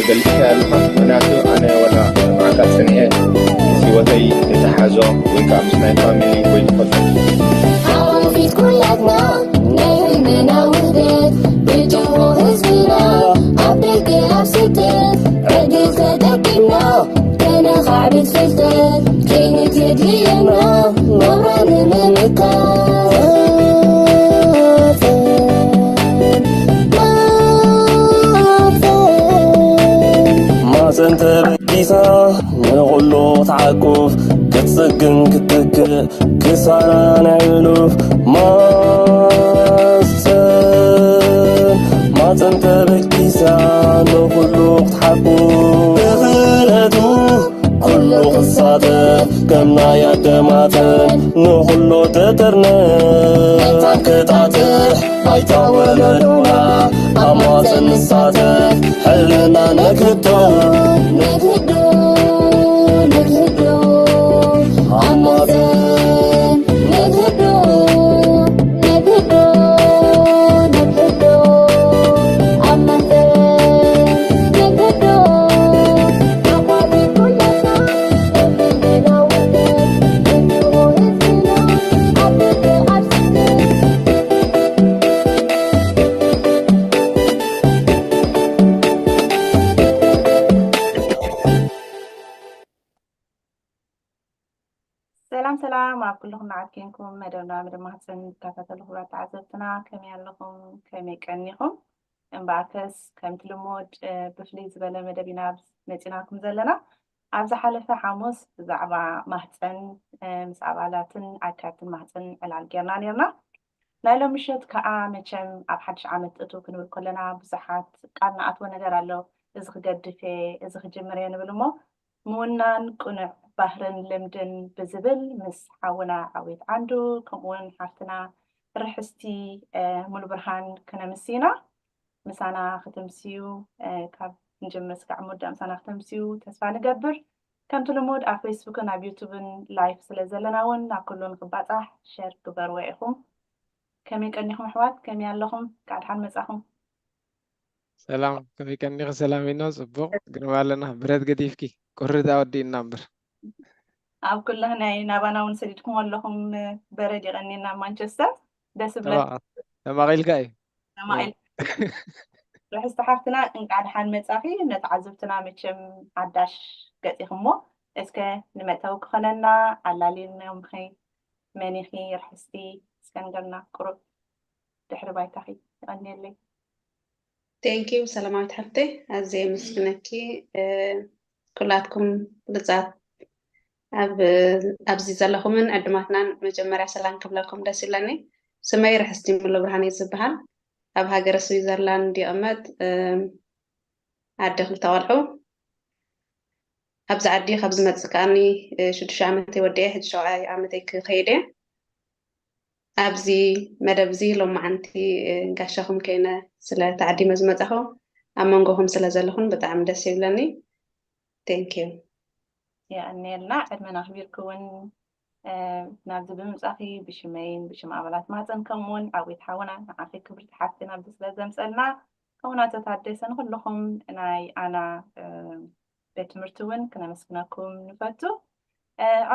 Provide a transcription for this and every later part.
ገሊጽካ ኣለኻ። ምኽንያቱ ኣነ ወላ ብዓካ ጸኒኤ ምስ ህይወተይ ዝተሓዞ ወይ ከዓ ምስ ናይ ፋሚሊ ወይ ትፈልጦ ሓወፊት ኩላትና ናይ ህልምና ውህደት ብጅሆ ህዝብና ኣብ ደገ ኣብ ስደት ዕድል ተጠቂምና ከነኻዕብት ፍልጠት ከይንትድየና ናብራ ንምምካት ማፀን ተበጊሳ ንኹሉ ክትዓቁፍ ክትፅግን ክትተክእ ክሳራ ናይ ሕሉፍ ማፀን ማፀን ተበጊሳ ንኹሉ ክትሓቁፍ ብኽእለቱ ኩሉ ክሳተፍ ከም ናይ ኣደማተን ንኹሉ ትጥርነፍ መታን ክጣጥሕ ባይታ ወለዶና ኣብ ማፀን ንሳተፍ ሕልና ነግህዶ ነግህዶ ነግህዶ ኣብ ማፀን ነግህዶ ነግህዶ ነግህዶ ኣብ ማፀን ነግህዶ ኣቋሚ ኩላትና ሰላም ሰላም ኣብ ኩልኹም ንዓት ኮንኩም መደብና መደብ ማህፀን ዝከታተሉ ክቡራት ተዓዘብትና ከመይ ኣለኹም? ከመይ ቀኒኹም? እምበኣርከስ ከምቲ ልሙድ ብፍልይ ዝበለ መደብ ኢና መፂናኩም ዘለና። ኣብ ዝሓለፈ ሓሙስ ብዛዕባ ማህፀን ምስ ኣባላትን ኣካብትን ማህፀን ዕላል ጌርና ነርና። ናይ ሎም ምሸት ከዓ መቸም ኣብ ሓድሽ ዓመት እቱ ክንብል ከለና ብዙሓት ቃል ንኣትዎ ነገር ኣሎ። እዚ ክገድፍ እየ፣ እዚ ክጅምር እየ ንብል እሞ ምውናን ቅኑዕ ባህርን ልምድን ብዝብል ምስ ሓውና ዓዊት ዓንዱ ከምኡውን ሓፍትና ርሕስቲ ሙሉ ብርሃን ክነምስና ምሳና ክትምስዩ ካብ ንጅምር ስጋዕ ምውዳእ ምሳና ክትምስዩ ተስፋ ንገብር። ከምቲ ልሙድ ኣብ ፌስቡክን ኣብ ዩቱብን ላይፍ ስለ ዘለና እውን ናብ ኩሉ ንክባፃሕ ሸር ግበርዎ ኢኹም። ከመይ ቀኒኹም ኣሕዋት? ከመይ ኣለኹም? እንኳዕ ደሓን መጻኹም። ሰላም፣ ከመይ ቀኒኺ? ሰላም ኢኖ። ጽቡቕ፣ ግርማ ኣለና። ብረት ገዲፍኪ፣ ቁሪ ተወዲእና እምበር። ኣብ ኩላ ናይ ናባና እውን ሰዲድኩም ኣለኹም። በረድ ይቐኒና ኣብ ማንቸስተር። ደስ ይብለካ። ተማቒልካ እዩ። ተማቒል። ርሕስቲ ሓፍትና እንቃዕ ደሓን መጻኺ። ነተዓዘብትና መቸም ሓዳሽ ገጽ ኢኺ እሞ እስከ ንመእተዊ ክኾነና ኣላልዮምኺ መን ኢኺ ርሕስቲ እስከ ንገርና ቁሩብ ድሕሪ ባይታኺ። የቐንየለይ። Thank you ሰላማዊት ሓፍተይ ኣዝየ የመስግነኪ። ኩላትኩም ብሉጻት ኣብዚ ዘለኹምን ዕዱማትናን መጀመርያ ሰላም ክብለኩም ደስ ይብለኒ። ስመይ ርሕስቲ ሙሉ ብርሃን እየ ዝበሃል። ኣብ ሃገረ ስዊዘርላንድ ይቕመጥ። ኣደ ክልተ ቆልዑ። ኣብዚ ዓዲ ካብ ዝመፅእ ከዓኒ ሽዱሽተ ዓመተይ ወዲኤ ሕጂ ሸውዓይ ዓመተይ ክኸይድ እየ። ኣብዚ መደብ እዚ ሎማዓንቲ ጋሻኹም ከይነ ስለ ተዓዲመ ዝመፃኹ ኣብ መንጎኹም ስለ ዘለኹን ብጣዕሚ ደስ ይብለኒ። Thank you። የቐንየልና ዕድመን ኣኽቢርኪ እውን ናብዚ ብምምፃእኺ ብሽመይን ብሽም ኣባላት ማህፀን ከምኡ እውን ዓዊት ሓውና ንዓኺ ክብርቲ ሓፍቲ ናብዚ ስለ ዘምፀልና ከምኡ ናቶ ታደሰ ንኩልኹም ናይ ኣና ቤት ትምህርቲ እውን ክነመስግነኩም ንፈቱ።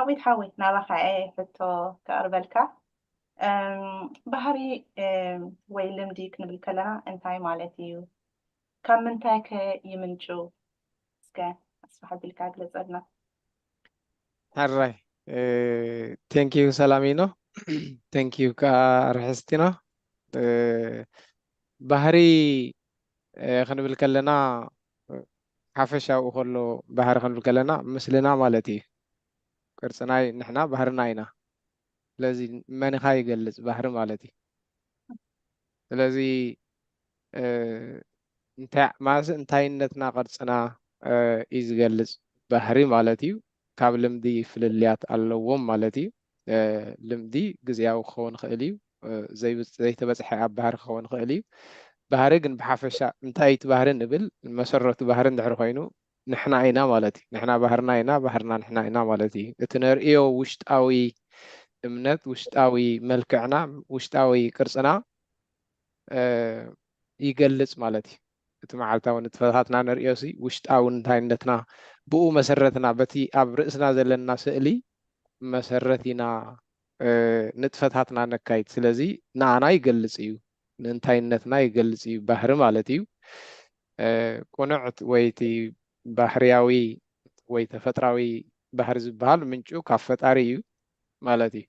ዓዊት ሓወይ ናባኻ እየ ሕቶ ከቕርበልካ። ባህሪ ወይ ልምዲ ክንብል ከለና እንታይ ማለት እዩ? ካብ ምንታይ ከ ይምንጩ? እስከ ኣስፍሕ ኣቢልካ ግለፀልና። ሕራይ thank you ሰላሚኖ thank you ከዓ ርሕስቲኖ። ባህሪ ክንብል ከለና ሓፈሻዊ ከሎ ባህሪ ክንብል ከለና ምስልና ማለት እዩ። ቅርፅና ንሕና ባህርና ኢና። ስለዚ መን ኢኻ ይገልፅ ባህሪ ማለት እዩ። ስለዚ እንታይ ማለት እንታይነትና ቅርፅና እዩ ዝገልፅ ባህሪ ማለት እዩ። ካብ ልምዲ ፍልልያት ኣለዎም ማለት እዩ። ልምዲ ግዝያዊ ክኸውን ይኽእል እዩ። ዘይተበፅሐ ኣብ ባህሪ ክኸውን ይኽእል እዩ። ባህሪ ግን ብሓፈሻ እንታይ እዩ እቲ ባህሪ ንብል መሰረቱ ባህሪ እንድሕር ኮይኑ ንሕና ኢና ማለት እዩ። ንሕና ባህርና ኢና፣ ባህርና ንሕና ኢና ማለት እዩ። እቲ ነርእዮ ውሽጣዊ እምነት፣ ውሽጣዊ መልክዕና፣ ውሽጣዊ ቅርጽና ይገልጽ ማለት እዩ። እቲ መዓልታዊ ንጥፈታትና ንርእዮሲ ውሽጣዊ እንታይነትና ብኡ መሰረትና በቲ ኣብ ርእስና ዘለና ስእሊ መሰረት ኢና ንጥፈታትና ነካይድ። ስለዚ ንኣና ይገልጽ እዩ፣ ንእንታይነትና ይገልጽ እዩ ባህሪ ማለት እዩ። ቁኑዕ ወይ እቲ ባህርያዊ ወይ ተፈጥራዊ ባህሪ ዝበሃል ምንጩ ካብ ፈጣሪ እዩ ማለት እዩ።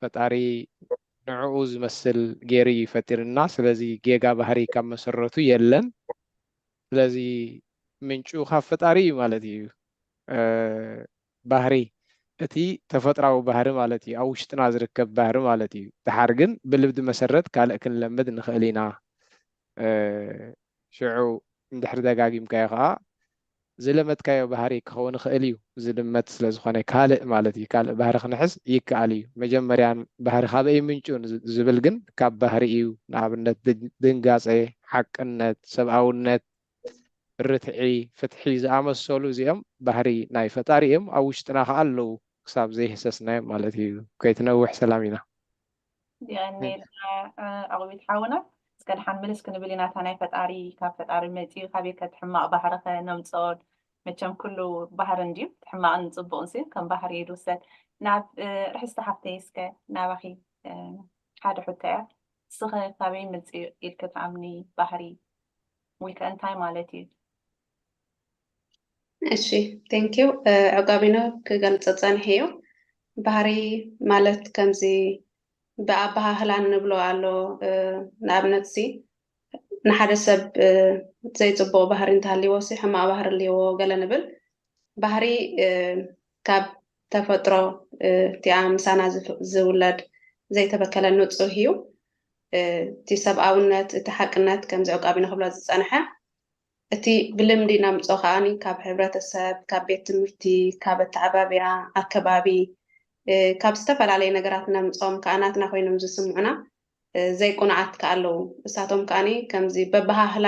ፈጣሪ ንዕኡ ዝመስል ገይሩ እዩ ፈጢርና። ስለዚ ጌጋ ባህሪ ካብ መሰረቱ የለን። ስለዚ ምንጩ ካብ ፈጣሪ እዩ ማለት እዩ። ባህሪ እቲ ተፈጥራዊ ባህሪ ማለት እዩ፣ ኣብ ውሽጥና ዝርከብ ባህሪ ማለት እዩ። ድሓር ግን ብልምዲ መሰረት ካልእ ክንለምድ ንኽእል ኢና። ሽዑ እንድሕር ደጋጊምካዮ ከዓ ዝለመድካዮ ባህሪ ክኸውን ይኽእል እዩ። ዝልመድ ስለ ዝኾነ ካልእ ማለት እዩ፣ ካልእ ባህሪ ክንሕዝ ይከኣል እዩ። መጀመርያ ባህሪ ካበይ ምንጩ ዝብል ግን ካብ ባህሪ እዩ። ንኣብነት ድንጋፀ፣ ሓቅነት፣ ሰብኣውነት፣ ርትዒ፣ ፍትሒ ዝኣመሰሉ እዚኦም ባህሪ ናይ ፈጣሪ እዮም። ኣብ ውሽጥና ከዓ ኣለዉ ክሳብ ዘይህሰስናዮም ማለት እዩ። ከይትነውሕ ሰላም ኢና። የቐንየልና ኣቑቢት ሓውና። እስከ ደሓን ምልስ ክንብል ኢና። እታ ናይ ፈጣሪ ካብ ፈጣሪ መፂኡ ካበይ ከ እቲ ሕማቕ ባህሪ ከ ነምፅኦ? መቸም ኩሉ ባህሪ እንድዩ እቲ ሕማቕን ፅቡቕን ሲ ከም ባህሪ እዩ ዝውሰድ። ናብ ርሕስቲ ሓፍተይ እስከ ናባኺ ሓደ ሕቶ እያ። ንስኸ ካበይ መፂኡ ኢልኪ ትኣምኒ ባህሪ ወይ ከ እንታይ ማለት እዩ? እሺ፣ thank you። ዕቃቢኖ ክገልፅ ፀንሕ እዩ። ባህሪ ማለት ከምዚ ብኣበሃህላ ንብሎ ኣሎ። ንኣብነት ሲ ንሓደ ሰብ ዘይፅቡቕ ባህሪ እንተሃልይዎ ሲ ሕማቕ ባህሪ ኣለዎ ገለ ንብል። ባህሪ ካብ ተፈጥሮ እቲኣ ምሳና ዝውለድ ዘይተበከለ ንፁህ እዩ። እቲ ሰብኣውነት፣ እቲ ሓቅነት ከምዚ ዕቃቢኖ ክብሎ ዝፀንሐ እቲ ብልምዲ ነምፅኦ ከዓኒ ካብ ሕብረተሰብ፣ ካብ ቤት ትምህርቲ፣ ካብ ኣተዓባብያ ኣከባቢ፣ ካብ ዝተፈላለዩ ነገራት ነምፅኦም ከዓ ናትና ኮይኖም ዝስምዑና ዘይቁኑዓት ከዓ ኣለዉ። እሳቶም ከዓኒ ከምዚ በበሃህላ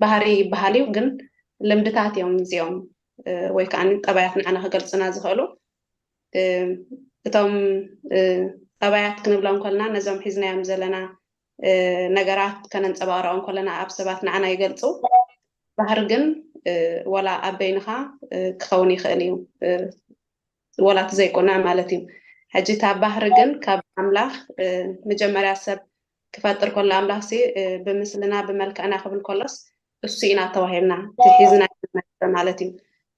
ባህሪ ይበሃል እዩ፣ ግን ልምድታት እዮም እዚኦም፣ ወይ ከዓ ጠባያት ንዓና ክገልፁና ዝኽእሉ። እቶም ጠባያት ክንብሎም ከለና ነዞም ሒዝናዮም ዘለና ነገራት ከነንፀባቕረኦም ከለና ኣብ ሰባት ንዓና ይገልፁ። ባህሪ ግን ወላ ኣብ በይንኻ ክኸውን ይኽእል እዩ፣ ወላ እቲ ዘይቁናዕ ማለት እዩ። ሕጂ እታ ባህሪ ግን ካብ ኣምላኽ መጀመርያ ሰብ ክፈጥር ከሎ ኣምላኽ ሲ ብምስልና ብመልክዕና ክብል ከሎስ እሱ ኢና ተዋሂብና፣ እቲ ሒዝና ማለት እዩ።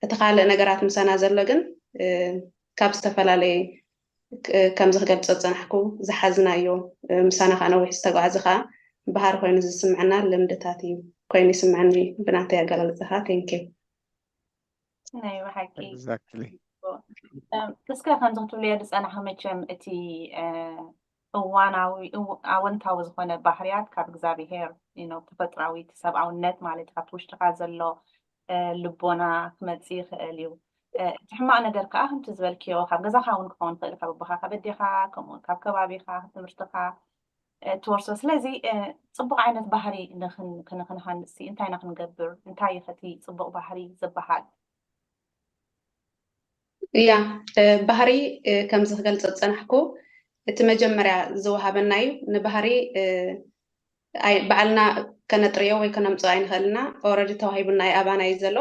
እቲ ካልእ ነገራት ምሳና ዘሎ ግን ካብ ዝተፈላለየ ከምዚ ክገልፆ ዝፀናሕኩ ዝሓዝናዮ ምሳና ከዓ ነዊሕ ዝተጓዓዘ ከዓ ባህሪ ኮይኑ ዝስምዐና ልምድታት እዩ ኮይኑ ይስምዐኒ ብናተይ ኣገላልፃ ከዓ። Thank you። ናይ ብሓቂ Exactly። እስከ ከምዚ ክትብልዮ ዝፀናሕ መቸም እቲ እዋናዊ ኣወንታዊ ዝኾነ ባህርያት ካብ እግዚኣብሄር ተፈጥራዊ ሰብኣውነት ማለት ካብቲ ውሽጥካ ዘሎ ልቦና ክመፅእ ይኽእል እዩ። እቲ ሕማቕ ነገር ከዓ ከምቲ ዝበልክዮ ካብ ገዛኻ እውን ክኸውን ይኽእል፣ ካብ ኣቦኻ፣ ካብ ኣዴኻ፣ ከምኡ እውን ካብ ከባቢኻ፣ ትምህርትኻ ትወርሶ። ስለዚ ፅቡቕ ዓይነት ባህሪ ንክንሃንፅ እንታይ ኢና ክንገብር? እንታይ እዩ እቲ ፅቡቕ ባህሪ ዝበሃል? እያ፣ ባህሪ ከምዚ ክገልፅ ዝፀናሕኩ እቲ መጀመርያ ዝወሃበና እዩ። ንባህሪ ባዕልና ከነጥርዮ ወይ ከነምፅኦ ኣይንኽእልና። Already ተዋሂቡና እዩ፣ ኣባና እዩ ዘሎ።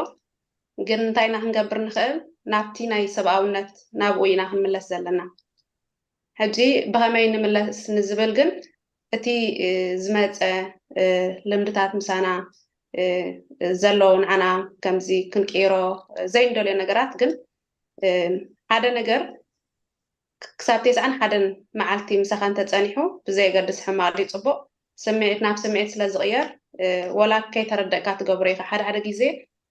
ግን እንታይ ኢና ክንገብር ንኽእል? ናብቲ ናይ ሰብኣውነት ናብኡ ኢና ክንምለስ ዘለና። ሕጂ ብኸመይ ንምለስ ንዝብል ግን እቲ ዝመፀ ልምድታት ምሳና ዘለዉ ንዓና ከምዚ ክንቅይሮ ዘይንደልዮ ነገራት ግን ሓደ ነገር ክሳብ ተስዓን ሓደን መዓልቲ ምሳኻ እንተፀኒሑ ብዘየገድስ ሕማቕ ድዩ ፅቡቕ ስምዒት ናብ ስምዒት ስለ ዝቕየር ወላ ከይተረደእካ ትገብሮ ኢኻ። ሓደ ሓደ ግዜ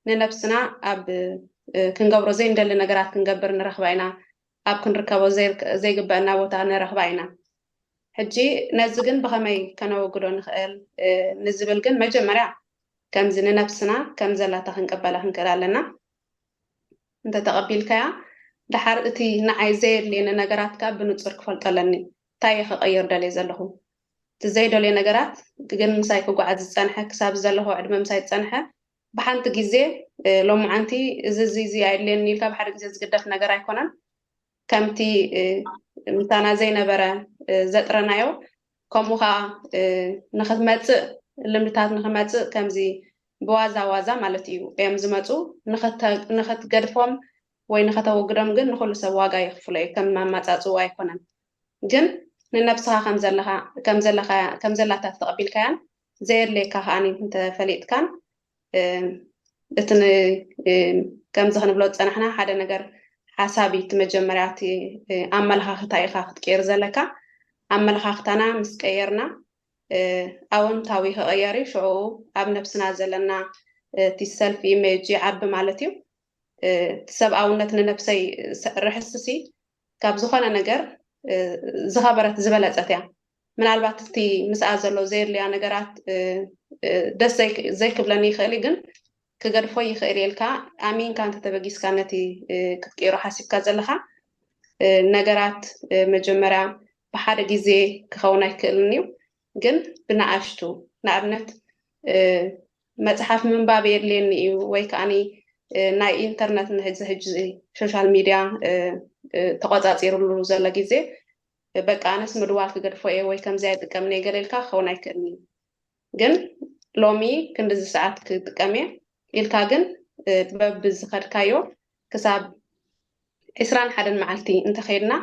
ንነብስና ኣብ ክንገብሮ ዘይንደሊ ነገራት ክንገብር ንረኽባ ኢና። ኣብ ክንርከቦ ዘይግበአና ቦታ ንረኽባ ኢና። ሕጂ ነዚ ግን ብኸመይ ከነወግዶ ንኽእል ንዝብል ግን መጀመርያ ከምዚ ንነብስና ከም ዘላታ ክንቀበላ ክንክእል ኣለና። እንተተቐቢልካያ ደሓር እቲ ንዓይ ዘየድልየኒ ነገራት ከዓ ብንፁር ክፈልጦ ኣለኒ። እንታይ እየ ክቐይር ደልየ ዘለኹ? እቲ ዘይደልዮ ነገራት ግን ምሳይ ክጓዓዝ ዝፀንሐ ክሳብ ዘለኹ ዕድመ ምሳይ ዝፀንሐ ብሓንቲ ግዜ ሎማዓንቲ እዚ እዚ እዚ ኣየድልየኒ ኢልካ ብሓደ ግዜ ዝግደፍ ነገር ኣይኮነን። ከምቲ ምሳና ዘይነበረ ዘጥረናዮ ከምኡ ከዓ ንክትመፅእ ልምድታት ንክመፅእ ከምዚ ብዋዛ ዋዛ ማለት እዩ እዮም ዝመፁ። ንክተ- ንክትገድፎም ወይ ንከተወግዶም ግን ንኩሉ ሰብ ዋጋ የኽፍሎ እዩ፣ ከም ማማፃፅኡ ኣይኮነን። ግን ንነብስኻ ከም ዘለኻ ከም ዘለካ ከም ዘላታ ተቐቢልካያን ዘየድልየካ ከዓኒ እንተፈሊጥካን እቲ ከምዚ ክንብሎ ዝፀናሕና ሓደ ነገር ሓሳብ እዩ። እቲ መጀመርያ እቲ ኣመለኻኽታ ኢኻ ክትቀይር ዘለካ። ኣመለኻኽታና ምስ ቀየርና ኣወንታዊ ክቕየር እዩ። ሽዑ ኣብ ነብስና ዘለና እቲ ሰልፍ ኢሜጅ ይዓቢ ማለት እዩ። እቲ ሰብኣውነት ንነብሰይ ርሕስሲ ካብ ዝኾነ ነገር ዝኸበረት ዝበለፀት እያ። ምናልባት እቲ ምስኣ ዘሎ ዘየድልያ ነገራት ደስ ዘይክብለኒ ይኽእል እዩ፣ ግን ክገድፎ ይኽእል ኢልካ ኣሚንካ እንተተበጊስካ ነቲ ክትቅይሮ ሓሲብካ ዘለኻ ነገራት መጀመርያ ብሓደ ግዜ ክኸውን ኣይክእልን እዩ፣ ግን ብንኣሽቱ ንኣብነት መፅሓፍ ምንባብ የድልየኒ እዩ ወይ ከዓኒ ናይ ኢንተርነት ንሕዚ ሕጂ ሶሻል ሚድያ ተቆፃፂሩሉ ዘሎ ግዜ በቃ ኣነስ ምድዋል ክገድፎ እየ ወይ ከምዚ ኣይጥቀምን እየ ገለ ኢልካ ክኸውን ኣይክእልን እዩ። ግን ሎሚ ክንድዚ ሰዓት ክጥቀም እየ ኢልካ ግን በብዝኸድካዮ ክሳብ ዕስራን ሓደን መዓልቲ እንተኸይድና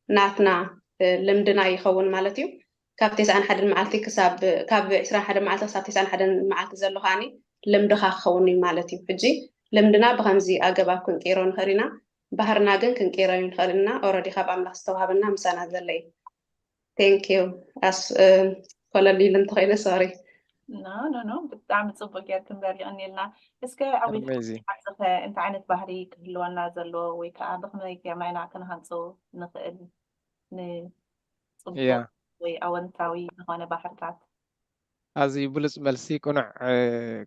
ናትና ልምድና ይኸውን ማለት እዩ። ካብ ተስዓን ሓደን መዓልቲ ክሳብ ካብ ዕስራን ሓደን መዓልቲ ክሳብ ተስዓን ሓደን መዓልቲ ዘሎ ከዓኒ ልምድኻ ክኸውን እዩ ማለት እዩ። ሕጂ ልምድና ብኸምዚ ኣገባብ ክንቀይሮ ንኽእል ኢና፣ ባህርና ግን ክንቀይሮ ይንኽእል ኢና። ኦረዲ ካብ ኣምላኽ ዝተዋሃበና ምሳና ዘሎ እዩ። Thank you as ኮለል ኢሉ እንተኾይነ ሶሪ። ኖ ኖ ኖ ብጣዕሚ ፅቡቅ ጌርክን በሪቕን ኢልና። እስከ ኣዊልካ እንታይ ዓይነት ባህሪ ክህልወና ዘለዎ ወይ ከዓ ብክመይ ጌርና ኢና ክንሃንፆ ንኽእል ንፅቡቅ ወይ ኣወንታዊ ዝኾነ ባህርታት? ኣዝዩ ብሉፅ መልሲ ቅኑዕ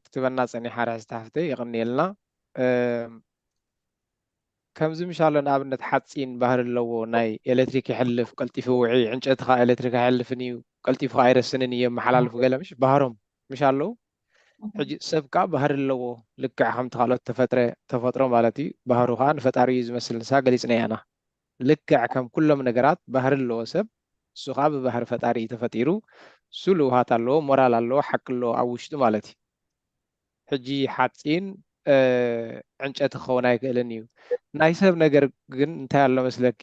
ክትበና ፀኒሓ ርሕስቲ ሓፍተይ የቐንየልና። ከምዚ ምሻሎ ንኣብነት ሓፂን ባህሪ ኣለዎ፣ ናይ ኤሌክትሪክ ይሕልፍ ቀልጢፉ ውዒ፣ ዕንጨቲ ከዓ ኤሌክትሪክ ኣይሕልፍን እዩ ቀልጢፉ ከዓ ኣይረስንን እዩ የመሓላልፉ ገለ ምሽ ባህሮም ምሽ ኣለዉ። ሕጂ ሰብ ከዓ ባህሪ ኣለዎ ልክዕ ከምቲ ካልኦት ተፈጥረ ተፈጥሮ ማለት እዩ። ባህሩ ከዓ ንፈጣሪ እዩ ዝመስል፣ ንሳ ገሊፅናያ ኢና። ልክዕ ከም ኩሎም ነገራት ባህሪ ኣለዎ ሰብ፣ እሱ ከዓ ብባህሪ ፈጣሪ እዩ ተፈጢሩ። እሱ ልውሃት ኣለዎ፣ ሞራል ኣለዎ፣ ሓቂ ኣለዎ ኣብ ውሽጡ ማለት እዩ። ሕጂ ሓፂን ዕንጨቲ ክኸውን ኣይክእልን እዩ። ናይ ሰብ ነገር ግን እንታይ ኣሎ መስለኪ?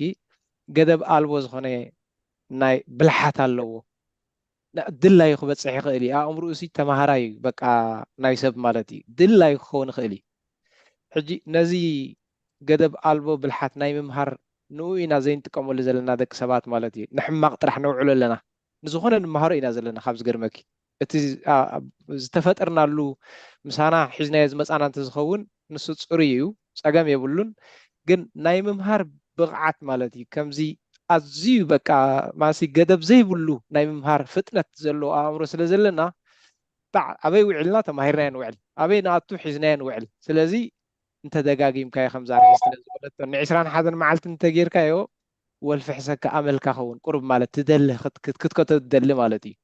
ገደብ ኣልቦ ዝኾነ ናይ ብልሓት ኣለዎ። ድላዩ ክበፅሕ ይኽእል እዩ። ኣእምርኡ ሲ ተማሃራይ እዩ፣ በቃ ናይ ሰብ ማለት እዩ። ድላዩ ክኸውን ይኽእል እዩ። ሕጂ ነዚ ገደብ ኣልቦ ብልሓት ናይ ምምሃር ንኡ ኢና ዘይንጥቀመሉ ዘለና ደቂ ሰባት ማለት እዩ። ንሕማቕ ጥራሕ ነውዕሎ ኣለና። ንዝኾነ ንምሃሮ ኢና ዘለና። ካብ ዝገርመኪ እቲ ዝተፈጠርናሉ ምሳና ሒዝናዮ ዝመፃና እንተዝኸውን ንሱ ፅሩይ እዩ፣ ፀገም የብሉን። ግን ናይ ምምሃር ብቕዓት ማለት እዩ ከምዚ ኣዝዩ በቃ ማሲ ገደብ ዘይብሉ ናይ ምምሃር ፍጥነት ዘለዎ ኣእምሮ ስለ ዘለና ባዕ ኣበይ ውዕልና ተማሂርናዮ ንውዕል፣ ኣበይ ንኣቱ ሒዝናዮ ንውዕል። ስለዚ እንተደጋጊምካዮ ከምዛ ርሕስቲ ነዚ ዝበለቶ ንዕስራን ሓደን መዓልቲ እንተጌርካዮ ወልፊ ሕሰካ ኣመልካ ኸውን ቁሩብ ማለት ትደሊ ክትከቶ ትደሊ ማለት እዩ።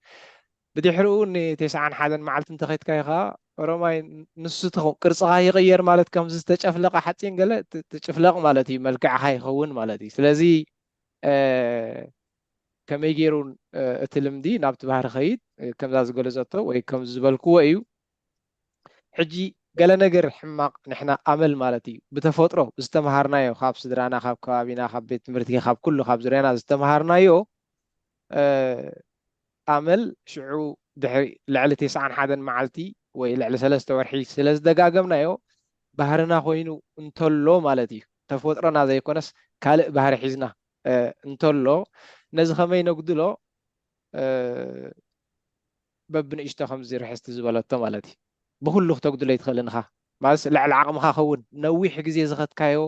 ብድሕሪኡ ንቴስዓን ሓደን መዓልቲ እንተኸድካዮ ከዓ ኦሮማይ ንሱ ትኸውን ቅርፅኻ ይቕየር ማለት ከምዚ ዝተጨፍለቐ ሓፂን ገለ ትጭፍለቕ ማለት እዩ፣ መልክዕኻ ይኸውን ማለት እዩ። ስለዚ ከመይ ገይሩ እቲ ልምዲ ናብቲ ባህሪ ኸይድ ከምዛ ዝገለፀቶ ወይ ከምዚ ዝበልክዎ እዩ። ሕጂ ገለ ነገር ሕማቕ ንሕና ኣመል ማለት እዩ ብተፈጥሮ ዝተምሃርናዮ ካብ ስድራና ካብ ከባቢና ካብ ቤት ትምህርቲ ካብ ኩሉ ካብ ዙርያና ዝተምሃርናዮ ኣመል ሽዑ ድሕሪ ልዕሊ ተስዓን ሓደን መዓልቲ ወይ ልዕሊ ሰለስተ ወርሒ ስለ ዝደጋገምናዮ ባህርና ኮይኑ እንተሎ ማለት እዩ። ተፈጥሮና ዘይኮነስ ካልእ ባህሪ ሒዝና እንተሎ ነዚ ከመይ ነጉድሎ በብንእሽቶ ከምዚ ርሕስቲ ዝበለቶ ማለት እዩ። ብኩሉ ክተጉድሎ ይትኽእልን ኢኻ ማለት ልዕሊ ዓቕምኻ ኸውን ነዊሕ ግዜ ዝኸትካዮ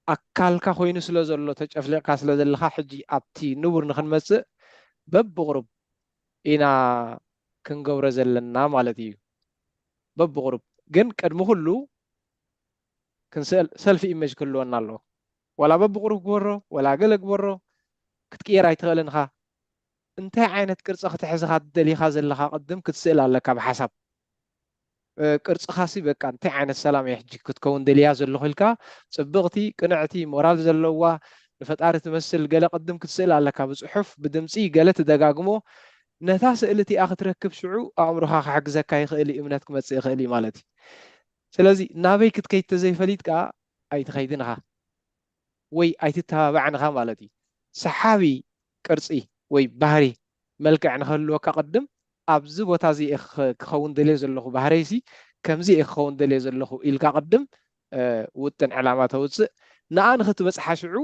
ኣካልካ ኮይኑ ስለ ዘሎ ተጨፍሊቕካ ስለ ዘለኻ ሕጂ ኣብቲ ንቡር ንክንመፅእ በብቕሩብ ኢና ክንገብሮ ዘለና ማለት እዩ። በብቕሩብ ግን ቅድሚ ኩሉ ክንስእል ሰልፊ ኢመጅ ክህልወና ኣለዎ። ዋላ በብቕሩብ ግበሮ ዋላ ገለ ግበሮ ክትቅየር ኣይትኽእልን ኢኻ። እንታይ ዓይነት ቅርፂ ክትሕዝ ኢኻ ደሊኻ ዘለኻ ቅድም ክትስእል ኣለካ ብሓሳብ ቅርፅኻሲ በቃ እንታይ ዓይነት ሰላም እየ ሕጂ ክትከውን ደልያ ዘለኹ ኢልካ ፅብቕቲ ቅንዕቲ ሞራል ዘለዋ ንፈጣሪ ትመስል ገለ ቅድም ክትስእል ኣለካ ብፅሑፍ ብድምፂ ገለ ትደጋግሞ ነታ ስእሊ እቲኣ ክትረክብ ሽዑ ኣእምሮኻ ክሕግዘካ ይኽእል እዩ፣ እምነት ክመጽእ ይኽእል እዩ ማለት እዩ። ስለዚ ናበይ ክትከይድ ተዘይፈሊጥካ ኣይትኸይድን ኢኻ ወይ ኣይትተባባዕን ኢኻ ማለት እዩ። ሰሓቢ ቅርጺ ወይ ባህሪ፣ መልክዕ ንክህልወካ ቅድም ኣብዚ ቦታ እዚ እየ ክኸ- ክኸውን ደልየ ዘለኹ፣ ባህረይሲ ከምዚ እየ ክኸውን ደልየ ዘለኹ ኢልካ ቅድም ውጥን ዕላማ ተውፅእ። ንኣ ንክትበፅሓ ሽዑ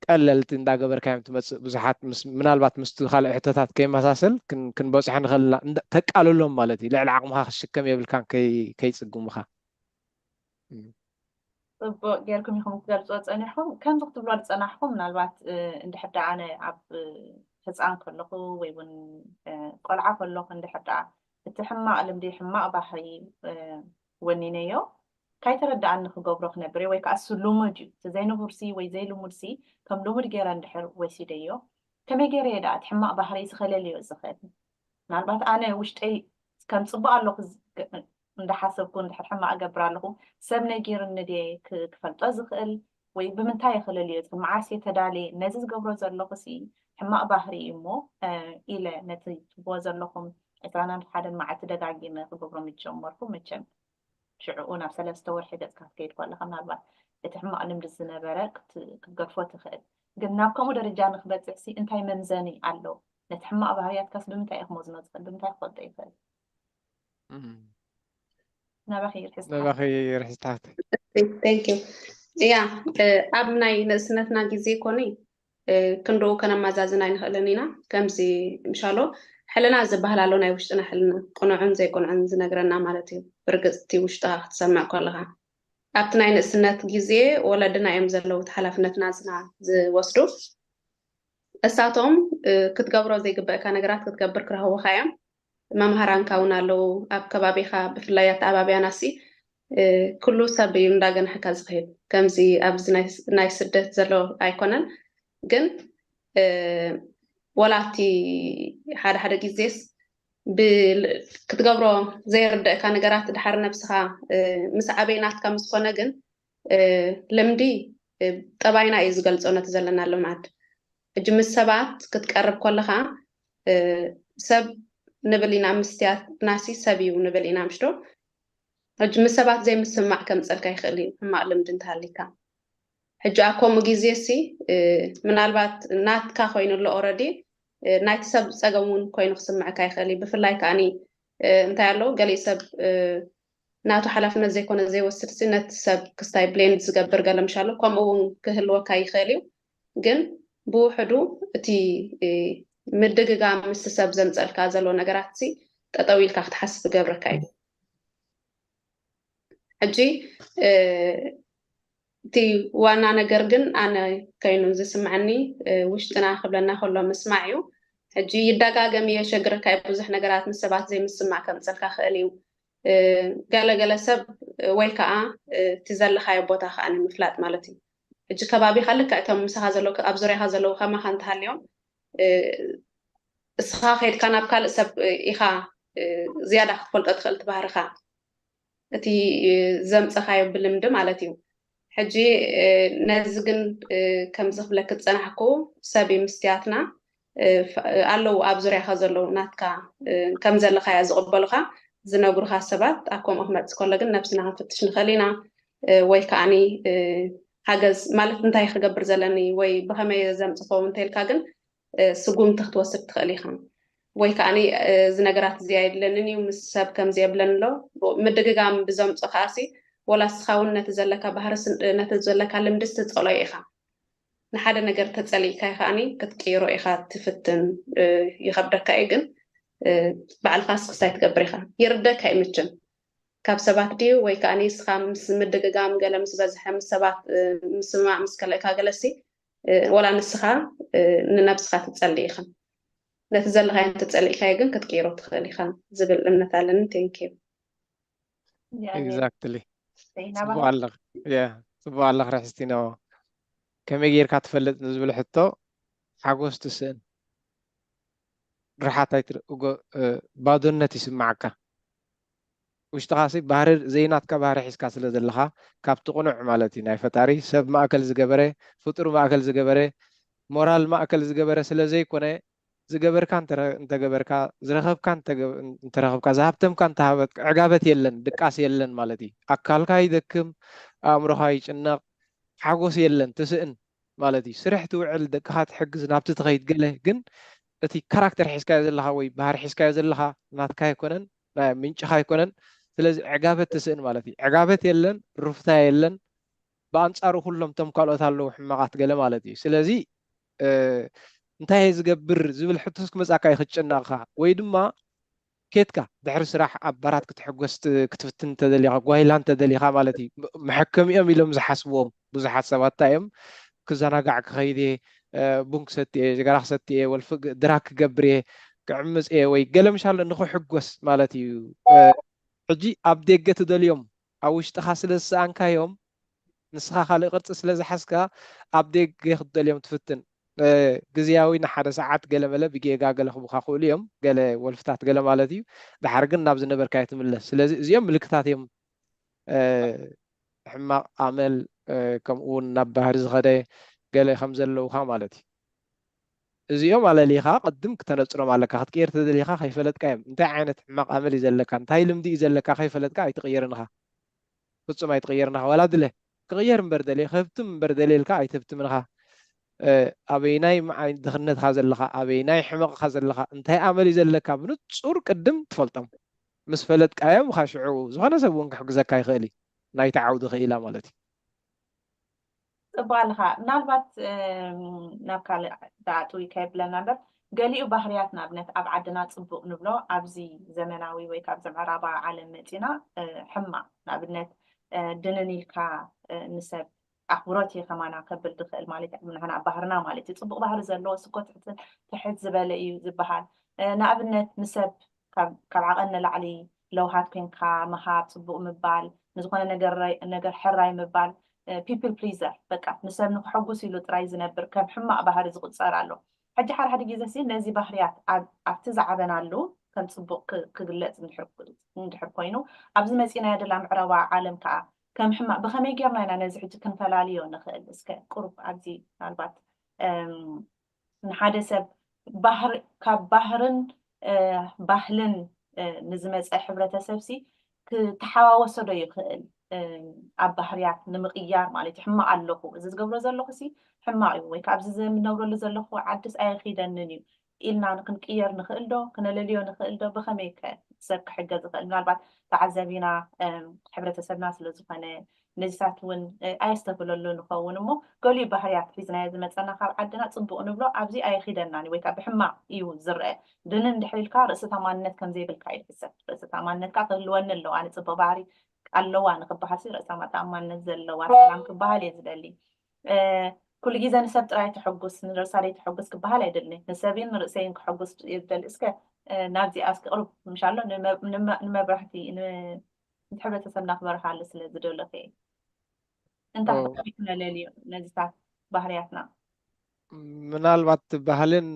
ቀለልቲ እንዳገበርካዮም ትመፅእ። ብዙሓት ምናልባት ምስቲ ካልእ ሕቶታት ከይመሳሰል ክንበፅሖ ንኽእል ኢና። ተቃልሎም ማለት እዩ። ልዕሊ ዓቕምኻ ክሽከም የብልካን ከይፅግሙኻ። ፅቡቅ ጌርኩም ኢኹም ክትገልፅዎ ፀኒሕኩም። ከምዚ ክትብሎ ዝፀናሕኩም ምናልባት እንድሕር ደኣ ኣነ ኣብ ህፃን ከለኹ ወይ እውን ቆልዓ ከለኹ እንድሕር ደኣ እቲ ሕማቕ ልምዲ ሕማቕ ባህሪ ወኒነዮ ካይተረዳኣኒ ክገብሮ ክነብር ወይ ከዓ እሱ ልሙድ እዩ እቲ ዘይንቡርሲ ወይ ዘይልሙድሲ ከም ልሙድ ገይረ እንድሕር ወሲደዮ ከመይ ገይረ እየ ደኣ እቲ ሕማቕ ባህሪ ዝኸለልዮ ዝኽእል ምናልባት ኣነ ውሽጠይ ከም ፅቡቅ ኣለኹ እንዳሓሰብኩ እንድሕር ሕማቅ እገብር ኣለኹ ሰብ ነጊርኒ ድየ ክፈልጦ ዝኽእል ወይ ብምንታይ ይኽልል እዩ መዓስ እየ ተዳልየ ነዚ ዝገብሮ ዘለኹ ሲ ሕማቅ ባህሪ እዩ እሞ ኢለ ነቲ ትብዎ ዘለኹም ዕስራን ሓደን መዓልቲ ደጋጊመ ክገብሮ ምስ ጀመርኩ መቸም ሽዕኡ ናብ ሰለስተ ወርሒ ገፅካ ክትከይድ ከለካ ምናልባት እቲ ሕማቅ ልምዲ ዝነበረ ክትገድፎ ትኽእል ግን ናብ ከምኡ ደረጃ ንክበፅሕ ሲ እንታይ መምዘኒ ኣሎ ነቲ ሕማቅ ባህርያትካስ ብምንታይ እዩ ክመዝኖ ዝኽእል ብምንታይ ክፈልጦ ይኽእል ናባኺ ርሕስታት ያ ኣብ ናይ ንእስነትና ግዜ ኮኒ ክንድኡ ከነማዛዝን ኣይንኽእልን ኢና ከምዚ ምሻሎ ሕልና ዝበሃል ኣሎ ናይ ውሽጥና ሕልና ቅኑዕን ዘይቅኑዕን ዝነግረና ማለት እዩ ብርግፅቲ ውሽጥኻ ክትሰምዕ ከለኻ ኣብቲ ናይ ንእስነት ግዜ ወለድና እዮም ዘለዉ ሓላፍነትና ዝና ዝወስዱ እሳቶም ክትገብሮ ዘይግበእካ ነገራት ክትገብር ክረኽቡካ እዮም መምሃራንካ እውን ኣለዉ ኣብ ከባቢኻ ብፍላይ ኣተኣባብያና ሲ ኩሉ ሰብ እዩ እንዳገናሕካ ዝኽእል ከምዚ ኣብዚ ናይ ስደት ዘሎ ኣይኮነን ግን ወላቲ ሓደ ሓደ ግዜስ ክትገብሮ ዘይርደእካ ነገራት ድሓር ነብስኻ ምስ ዓበይ ናትካ ምስ ዝኾነ ግን ልምዲ ጠባይና እዩ ዝገልፆ ነቲ ዘለና ልምዓት ሕጂ ምስ ሰባት ክትቀርብ ከለኻ ሰብ ንብል ኢና ምስትያትናሲ ሰብ እዩ ንብል ኢና ምሽዶ ሕጂ ምስ ሰባት ዘይምስማዕ ከምፀልካ ይኽእል እዩ ሕማቕ ልምዲ እንተሃሊካ ሕጂ ኣብ ከምኡ ግዜ ሲ ምናልባት ናትካ ኮይኑ ኣሎ ኦረዲ ናይቲ ሰብ ፀገም እውን ኮይኑ ክስምዐካ ይኽእል እዩ ብፍላይ ከዓኒ እንታይ ኣለዉ ገሊእ ሰብ ናቱ ሓላፍነት ዘይኮነ ዘይወስድ ሲ ነቲ ሰብ ክስታይ ብሌንድ ዝገብር ገለ ምሻሎ ከምኡ እውን ክህልወካ ይኽእል እዩ ግን ብውሕዱ እቲ ምድግጋም ምስ ሰብ ዘምፀልካ ዘሎ ነገራት ሲ ጠጠው ኢልካ ክትሓስብ ገብረካ እዩ ሕጂ እቲ ዋና ነገር ግን ኣነ ከይኑ ዝስምዐኒ ውሽጥና ክብለና ከሎ ምስማዕ እዩ ሕጂ ይደጋገም እየ ሸግረካ ብዙሕ ነገራት ምስ ሰባት ዘይምስማዕ ከምፀልካ ክእል እዩ ገለገለ ሰብ ወይ ከዓ እቲ ዘለካዮ ቦታ ከዓ ንምፍላጥ ማለት እዩ ሕጂ ከባቢካ ልካ እቶም ምሳካ ዘለዉ ኣብ ዙርያካ ዘለዉ ከማካ እንተሃልዮም እስኻ ከይድካ ናብ ካልእ ሰብ ኢኻ ዝያዳ ክትፈልጦ ትኽእል ትባህርኻ እቲ ዘምፀኻዮ ብልምዲ ማለት እዩ ሕጂ ነዚ ግን ከምዚ ክብለክ ዝፀናሕኩ ሰብ ምስትያትና ኣለዉ ኣብ ዙርያኻ ዘለዉ ናትካ ከም ዘለኻያ ዝቕበሉኻ ዝነግሩኻ ሰባት ኣብ ከምኡ ክመፅእ ከሎ ግን ነብስና ክንፍትሽ ንኽእል ኢና ወይ ከዓኒ ሓገዝ ማለት እንታይ ክገብር ዘለኒ ወይ ብኸመይ ዘምፅኾ እንተልካ ግን ስጉምቲ ክትወስድ ትኽእል ኢኻ ወይ ከዓ እዚ ነገራት እዚ የድለንን እዩ ምስ ሰብ ከምዚ የብለን ኣሎ ምድግጋም ብዘምፆ ከዓሲ ወላ ስኻ እውን ነቲ ዘለካ ባህርስ ነቲ ዘለካ ልምድስ ትፀሎ ኢኻ ንሓደ ነገር ተፀሊእካ ከዓኒ ክትቅይሮ ኢኻ ትፍትን ይኸብደካ እዩ ግን ባዕልኻስ ክስታይ ትገብር ኢኻ ይርደካ እዩ ምችም ካብ ሰባት ድዩ ወይ ከዓ ንስኻ ምስ ምድግጋም ገለ ምስ በዝሐ ምስ ሰባት ምስማዕ ምስ ከለእካ ገለሲ ወላ ንስኻ ንነብስኻ ትጸሊ ኢኻ ነቲ ዘለኻዮ እንተጸሊእካዮ ግን ክትቅይሮ ትኽእል ኢኻ ዝብል እምነት ኣለኒ thank you exactly ጽቡቅ ኣለኽ yeah ጽቡቅ ኣለኽ ርሕስቲ no ከመይ ጌርካ ትፈልጥ ንዝብል ሕቶ ሓጎስ ትስእን ርሓት ኣይትርእ ባዶነት ይስምዓካ ውሽጥኻ ሲ ባህሪ ዘይናትካ ባህሪ ሒዝካ ስለ ዘለኻ ካብቲ ቅኑዕ ማለት እዩ ናይ ፈጣሪ ሰብ ማእከል ዝገበረ ፍጡር ማእከል ዝገበረ ሞራል ማእከል ዝገበረ ስለ ዘይኮነ ዝገበርካ እንተረ- እንተገበርካ፣ ዝረኸብካ እንተገ- እንተረኸብካ፣ ዝሃብተምካ እንተሃበትካ፣ ዕጋበት የለን፣ ድቃስ የለን ማለት እዩ። ኣካልካ ይደክም፣ ኣእምሮኻ ይጭነቕ፣ ሓጎስ የለን፣ ትስእን ማለት እዩ። ስርሕ ትውዕል፣ ደቅኻ ትሕግዝ፣ ናብቲ ትኸይድ ገለ፣ ግን እቲ ካራክተር ሒዝካዮ ዘለኻ ወይ ባህሪ ሒዝካዮ ዘለኻ ናትካ ኣይኮነን፣ ናይ ምንጭኻ ኣይኮነን። ስለዚ ዕጋበት ትስእን ማለት እዩ። ዕጋበት የለን፣ ሩፍታ የለን። ብኣንጻሩ ኩሎም ቶም ካልኦት ኣለዉ ሕማቓት ገለ ማለት እዩ። ስለዚ እንታይ እየ ዝገብር ዝብል ሕቶስ ክመጻካ እዩ ክትጨነቕካ። ወይ ድማ ኬድካ ድሕሪ ስራሕ ኣብ ባራት ክትሕጎስ ክትፍትን እንተደሊኻ፣ ጓይላ እንተደሊኻ ማለት እዩ። መሐከሚኦም ኢሎም ዝሓስብዎም ብዙሓት ሰባት እንታይ እዮም፣ ክዘናጋዕ ክኸይድ እየ፣ ቡን ክሰቲ እየ፣ ጀገራ ክሰቲ እየ፣ ወልፊ ድራክ ክገብር እየ፣ ክዕምፅ እየ ወይ ገለ ምሻሎ ንክሕጎስ ማለት እዩ። ሕጂ ኣብ ደገ ትደልዮም ኣብ ውሽጥኻ ስለ ዝሰኣንካዮም፣ ንስኻ ካልእ ቅርፂ ስለ ዝሓዝካ ኣብ ደገ ክትደልዮም ትፍትን። ግዝያዊ ንሓደ ሰዓት ገለመለ ብጌጋ ገለ ክቡካ ክእሉ እዮም፣ ገለ ወልፍታት ገለ ማለት እዩ። ድሓር ግን ናብ ዝነበርካዮ ትምለስ። ስለዚ እዚኦም ምልክታት እዮም። ሕማቕ ኣመል፣ ከምኡ እውን ናብ ባህሪ ዝኸደ ገለ ከም ዘለውካ ማለት እዩ። እዚኦም ኣለሊኻ ቅድም ክተነፅሮም ኣለካ። ክትቅየር ተደሊኻ ከይፈለጥካ እዮም። እንታይ ዓይነት ሕማቕ ኣመል እዩ ዘለካ፣ እንታይ ልምዲ እዩ ዘለካ ከይፈለጥካ ኣይትቕየርን ኢኻ። ፍጹም ኣይትቕየርን ኢኻ። ዋላ ድለ ክቕየር እምበር ደልየ፣ ክህብትም እምበር ደልየልካ ኣይትህብትምን ኢኻ። ኣበይናይ መዓይ ድኽነትኻ ዘለኻ፣ ኣበይናይ ሕመቕኻ ዘለኻ፣ እንታይ ኣመል እዩ ዘለካ ብንጹር ቅድም ትፈልጦም። ምስ ፈለጥካዮም ኢኻ ሽዑ ዝኾነ ሰብ እውን ክሕግዘካ ይኽእል እዩ። ናይቲ ዓውዲ ክኢላ ማለት እዩ። ጽቡቕ ኣለኻ። ምናልባት ናብ ካልእ ደኣጥዊ ከየብለና እምበር፣ ገሊኡ ባህርያት ንኣብነት ኣብ ዓድና ጽቡቕ ንብሎ ኣብዚ ዘመናዊ ወይ ካብዚ ምዕራባዊ ዓለም መጺና ሕማቕ፣ ንኣብነት ድንን ኢልካ ንሰብ ኣኽብሮት እዩ ከማና ከብል ዝኽእል ማለት እዩ። ንሕና ባህርና ማለት እዩ ጽቡቕ ባህሪ ዘለዎ ስኮ ትሕት ዝበለ እዩ ዝበሃል። ንኣብነት ንሰብ ካብ ዓቐን ንላዕሊ ለውሃት ኮንካ ምሃብ፣ ጽቡቕ ምባል፣ ንዝኾነ ነገር ሕራይ ምባል፣ people pleaser፣ በቃ ንሰብ ንክሐጉስ ኢሉ ጥራይ ዝነብር ከም ሕማቕ ባህሪ ዝቑጸር ኣሎ። ሕጂ ሓደ ሓደ ግዜ ሲ ነዚ ባህርያት ኣብቲ ዝዓበናሉ ከም ጽቡቕ ክግለጽ እንድሕር ኮይኑ፣ ኣብዚ መጺናዮ ደላ ምዕራባዊ ዓለም ከኣ ከም ሕማቕ ብኸመይ ጌርና ኢና ነዚ ሕጂ ክንፈላልዮ ንኽእል? እስከ ቁሩብ ኣብዚ ምናልባት ንሓደ ሰብ ካብ ባህርን ባህልን ንዝመፀ ሕብረተሰብ ሲ ክተሓዋወሶ ዶ ይኽእል? ኣብ ባህርያት ንምቕያር ማለት እዩ። ሕማቕ ኣለኹ፣ እዚ ዝገብሮ ዘለኹ ሲ ሕማቕ እዩ፣ ወይ ከ ኣብዚ ዝነብረሉ ዘለኹ ዓድስ ኣየኺደንን እዩ ኢልና ክንቅየር ንኽእል ዶ? ክነለልዮ ንኽእል ዶ? ብኸመይ ከ ሰብ ክሕገዝ ይኽእል? ምናልባት ተዓዛቢና ሕብረተሰብና ስለ ዝኾነ ነዚታት እውን ኣየስተብህለሉ ንኸውን እሞ፣ ገሊኡ ባህርያት ሒዝናዮ ዝመፀና ካብ ዓድና ፅቡቕ ንብሎ ኣብዚ ኣየኺደናን ወይ ከዓ ብሕማቕ እዩ ዝረአ። ድንን ድሕር ኢልካ ርእሲ ተኣማንነት ከም ዘይብልካ እዩ ዝሕሰብ። ርእሲ ተኣማንነትካ ክህልወኒ ኣለዎ፣ ኣነ ፅቡቕ ባህሪ ኣለዋ ንክበሃል ሲ ርእሲ ተኣማንነት ዘለዋ ሰላም ክበሃል እየ ዝደሊ። ኩሉ ግዜ ንሰብ ጥራይ ተሐጉስ ንርእሳ ደይ ተሐጉስ ክበሃል ኣይደልን። ንሰብን ንርእሰይን ክሐጉስ እየ ዝደሊ። እስከ ናብዚኣ እስከ ቅሩብ ምሻሎ ንመብራህቲ ንሕብረተሰብና ክበርሃሉ ስለ ዝደለኹ እየ። እንታይ ክትብሊ ክነለልዮ ነዚታት ባህርያትና? ምናልባት ባህልን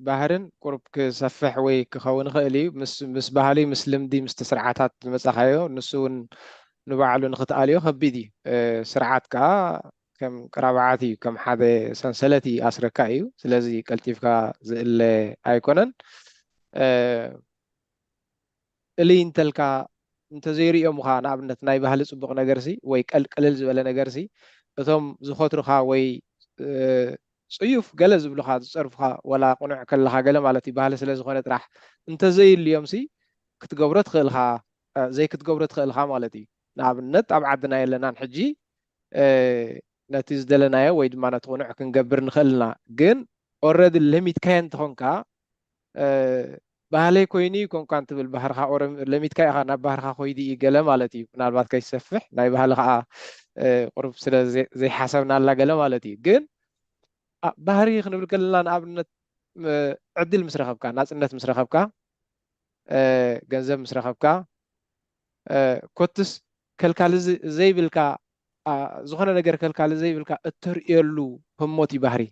ባህርን ቁሩብ ክሰፍሕ ወይ ክኸውን ይኽእል እዩ። ምስ ምስ ባህሊ ምስ ልምዲ ምስቲ ስርዓታት ዝመጻኻዮ ንሱ እውን ንባዕሉ ንክትኣልዮ ከቢድ እዩ። ስርዓት ከኣ ከም ቅራብዓት እዩ፣ ከም ሓደ ሰንሰለት ይኣስረካ እዩ። ስለዚ ቀልጢፍካ ዝእለ ኣይኮነን። እልይ እንተልካ እንተዘይርእዮምኻ ንኣብነት ናይ ባህሊ ፅቡቕ ነገርሲ ወይ ቀልቅልል ዝበለ ነገርሲ እቶም ዝኸትሩኻ ወይ ፅዩፍ ገለ ዝብሉኻ ዝፀርፉኻ ወላ ቁኑዕ ከለኻ ገለ ማለት እዩ ባህሊ ስለ ዝኾነ ጥራሕ እንተዘይልዮምሲ ክትገብሮ ትኽእልኻ ዘይክትገብሮ ትኽእልኻ ማለት እዩ። ንኣብነት ኣብ ዓድና የለናን ሕጂ ነቲ ዝደለናዮ ወይ ድማ ነቲ ቁኑዕ ክንገብር ንኽእል ኢና። ግን ኦረዲ ለሚትካዮ እንተኾንካ ባህለይ ኮይኑ ይኮንኳ እንትብል ባህርኻ ለሚትካ ኢኻ ናብ ባህርኻ ኮይዲ እዩ ገለ ማለት እዩ። ምናልባት ከይሰፍሕ ናይ ባህሊ ከዓ ቁሩብ ስለ ዘይሓሰብናላ ገለ ማለት እዩ። ግን ባህሪ ክንብል ከለና ንኣብነት ዕድል ምስ ረኸብካ፣ ናፅነት ምስ ረኸብካ፣ ገንዘብ ምስ ረኸብካ ኮትስ ከልካሊ ዘይብልካ ዝኾነ ነገር ከልካሊ ዘይብልካ እተርእየሉ ህሞት እዩ ባህሪ።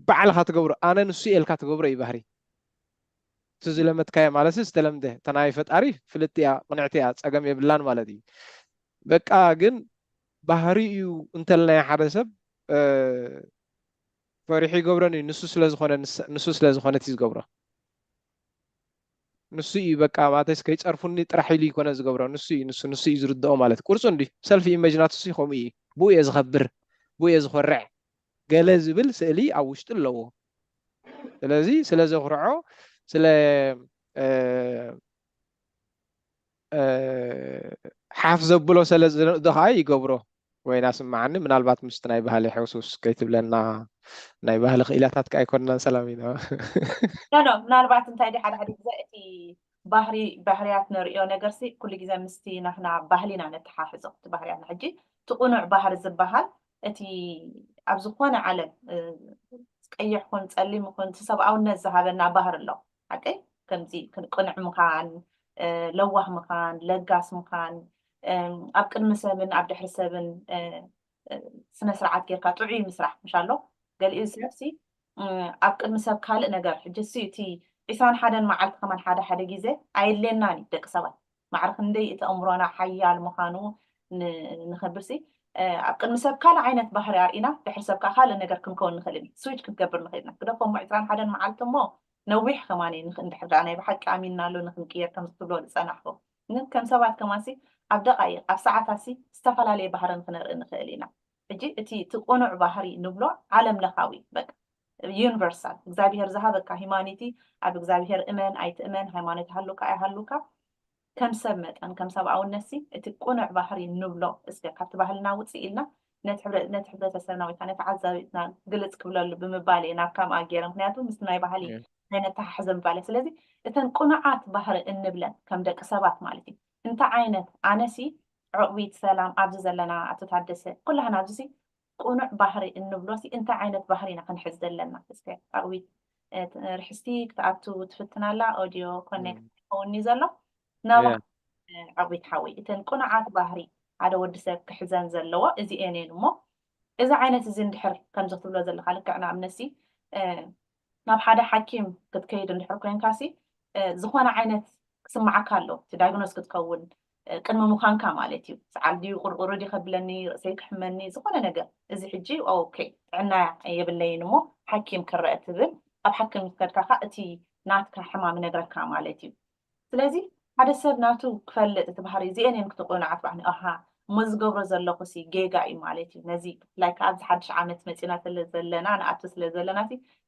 ባዕልኻ ትገብሮ ኣነ ንሱ ኢልካ ትገብሮ እዩ ባህሪ። እቲ ዝለመትካዮ ማለት ዝተለምደ እታ ናይ ፈጣሪ ፍልጥ እያ ቅንዕቲ እያ ፀገም የብላን ማለት እዩ። በቃ ግን ባህሪ እዩ እንተልናዮ ሓደ ሰብ ፈሪሑ ይገብሮን እዩ። ንሱ ስለ ዝኾነ ንስ- ንሱ ስለ ዝኾነ እቲ ዝገብሮ ንሱ እዩ። በቃ ማለትስ ከይጸርፉኒ ጥራሕ ኢሉ ይኮነ ዝገብሮ፣ ንሱ እዩ ንሱ ንሱ እዩ ዝርድኦ ማለት ቁርጹ እንዲ ሰልፍ ኢሜጅ ናቱ ሲ ከምኡ እዩ። ብኡ እየ ዝኸብር፣ ብኡ እየ ዝኾርዕ ገለ ዝብል ስእሊ ኣብ ውሽጡ ኣለዎ። ስለዚ ስለ ዘኹርዖ ስለ እ፣ እ፣ ሓፍ ዘብሎ ስለ ዝንእዶ ከዓ ይገብሮ። ወይና ስምዓኒ ምናልባት ምስቲ ናይ ባህሊ ሕውስውስ ከይትብለና፣ ናይ ባህሊ ክኢላታት ከ ኣይኮንናን ሰላም ኢና። ኖ ኖ ምናልባት እንታይ ዲ ሓደ ሓደ ግዜ እቲ ባህሪ ባህርያት ንርእዮ ነገር ሲ ኩሉ ግዜ ምስቲ ናትና ባህሊና ነተሓሕዞ እቲ ባህርያትና ሕጂ እቲ ቁኑዕ ባህሪ ዝበሃል እቲ ኣብ ዝኾነ ዓለም እ፣ ቀይሕ ኩን ጸሊም ኩን እቲ ሰብኣውነት ዝሃበና ባህሪ ኣሎ ሓቀይ ከምዚ ቅኑዕ ምዃን ለዋህ ምዃን ለጋስ ምዃን ኣብ ቅድሚ ሰብን ኣብ ድሕሪ ሰብን ስነ ስርዓት ጌርካ ጥዑይ ምስራሕ ምሽ ኣሎ። ገሊኡ ሰብ ሲ ኣብ ቅድሚ ሰብ ካልእ ነገር ሕጂ ሲ እቲ ዒስራን ሓደን መዓልቲ ከማን ሓደ ሓደ ግዜ ኣየድልየናን እዩ ደቂ ሰባት ማዕረ ክንደይ እቲ ኣእምሮና ሓያል ምዃኑ ንኸብር ሲ ኣብ ቅድሚ ሰብ ካልእ ዓይነት ባህሪ ኣርኢና ድሕሪ ሰብ ከዓ ካልእ ነገር ክንከውን ንኽእል ኢና ስዊች ክንገብር ንኽእል ኢና ግደፎ እሞ ዒስራን ሓደን መዓልቲ እሞ ነዊሕ ከማን እዩ ንኽ- እንድሕር ደኣ ናይ ብሓቂ ኣሚንናሉ ንኽንቅየር ከም ዝትብሎ ዝጸናሕኩም ግን ከም ሰባት ከማን ሲ ኣብ ደቓይቕ ኣብ ሰዓታት ሲ ዝተፈላለየ ባህርን ክነርኢ ንኽእል ኢና ሕጂ እቲ እቲ ቁኑዕ ባህሪ ንብሎ ዓለም ለኻዊ በቃ ዩኒቨርሳል እግዚኣብሄር ዝሃበካ ሂማኒቲ ኣብ እግዚኣብሄር እመን ኣይትእመን ሃይማኖት ይሃሉካ ኣይሃሉካ ከም ሰብ መጠን ከም ሰብኣውነት ሲ እቲ ቁኑዕ ባህሪ ንብሎ እስከ ካብቲ ባህልና ውፅእ ኢልና ነቲ ሕብረ- ነቲ ሕብረተሰብና ወይ ከዓ ነቲ ዓዛቢትና ግልፅ ክብለሉ ብምባል እየ ናብ ከምኣ ገይረ ምክንያቱ ምስ ናይ ባህሊ ናይ ነተሓሕዘ ምባል እየ ስለዚ እተን ቁኑዓት ባህሪ እንብለን ከም ደቂ ሰባት ማለት እዩ እንታይ ዓይነት ኣነሲ ዕቕቢት ሰላም ኣብዚ ዘለና ኣቶ ታደሰ ኩላህና ኣብዚ ሲ ቁኑዕ ባህሪ እንብሎ ሲ እንታይ ዓይነት ባህሪ ኢና ክንሕዝ ዘለና እስከ ኣቕቢት ርሕስቲ ክትኣቱ ትፍትን ኣላ ኦዲዮ ኮኔክት ይኸውን እዩ ዘሎ ናባ ኣቕቢት ሓወይ እተን ቁኑዓት ባህሪ ሓደ ወዲ ሰብ ክሕዘን ዘለዎ እዚኤን እየን እሞ እዚ ዓይነት እዚ እንድሕር ከምዚ ክትብሎ ዘለካ ልክዕ ንኣብነት ሲ ናብ ሓደ ሓኪም ክትከይድ እንድሕር ኮይንካ ሲ ዝኾነ ዓይነት ክስምዓካ ኣሎ እቲ ዳይግኖስ ክትከውን ቅድሚ ምዃንካ ማለት እዩ ሰዓል ድዩ ቁርቁሩ ድዩ ከብለኒ ርእሰይ ክሕመኒ ዝኾነ ነገር እዚ ሕጂ ኦኬ ጥዕና የብለይን እሞ ሓኪም ክረአ ትብል ኣብ ሓኪም ከድካ ከዓ እቲ ናትካ ሕማም ይነግረካ ማለት እዩ ስለዚ ሓደ ሰብ ናቱ ክፈልጥ እቲ ባህሪ እዚአን እየን ክተቆናዓት ባህኒ ኣሃ እሞ ዝገብሮ ዘለኹ ሲ ጌጋ እዩ ማለት እዩ ነዚ ብፍላይ ከዓ ኣብዚ ሓድሽ ዓመት መፂና ስለ ዘለና ንኣቱ ስለ ዘለና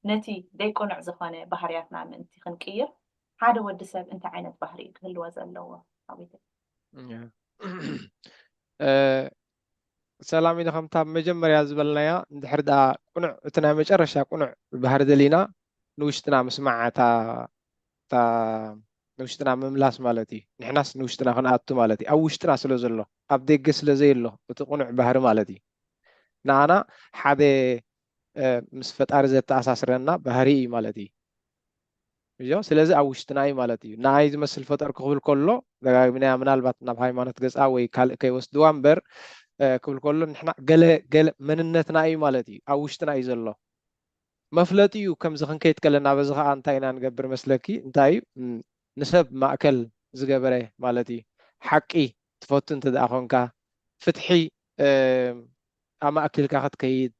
ነቲ ደይቆኑዕ ዝኾነ ባህርያትና ምእንቲ ክንቅይር ሓደ ወዲ ሰብ እንታይ ዓይነት ባህሪ እዩ ክህልዎ ዘለዎ ኣቤት ሰላም ኢለ ከምታ መጀመርያ ዝበልናያ እንድሕር ደኣ ቁኑዕ እቲ ናይ መጨረሻ ቁኑዕ ባህሪ ደሊና ንውሽጥና ምስማዕ እታ እታ ንውሽጥና ምምላስ ማለት እዩ ንሕናስ ንውሽጥና ክንኣቱ ማለት እዩ ኣብ ውሽጥና ስለ ዘሎ ኣብ ደገ ስለ ዘየሎ እቲ ቁኑዕ ባህሪ ማለት እዩ ንኣና ሓደ ምስ ፈጣሪ ዘተኣሳስረና ባህሪ እዩ ማለት እዩ እዮ ስለዚ ኣብ ውሽጥና እዩ ማለት እዩ ንኣይ ዝመስል ፈጠርኩ ክብል ከሎ ደጋግምናያ ምናልባት ናብ ሃይማኖት ገፃ ወይ ካልእ ከይወስድዋ እምበር ክብል ከሎ ንሕና ገለ ገለ መንነትና እዩ ማለት እዩ ኣብ ውሽጥና እዩ ዘሎ መፍለጢ እዩ ከምዚ ክንከይድ ከለና በዚ ከዓ እንታይ ኢና ንገብር መስለኪ እንታይ እዩ ንሰብ ማእከል ዝገበረ ማለት እዩ ሓቂ ትፈቱ እንተ ደኣ ኮንካ ፍትሒ ኣማእኪልካ ክትከይድ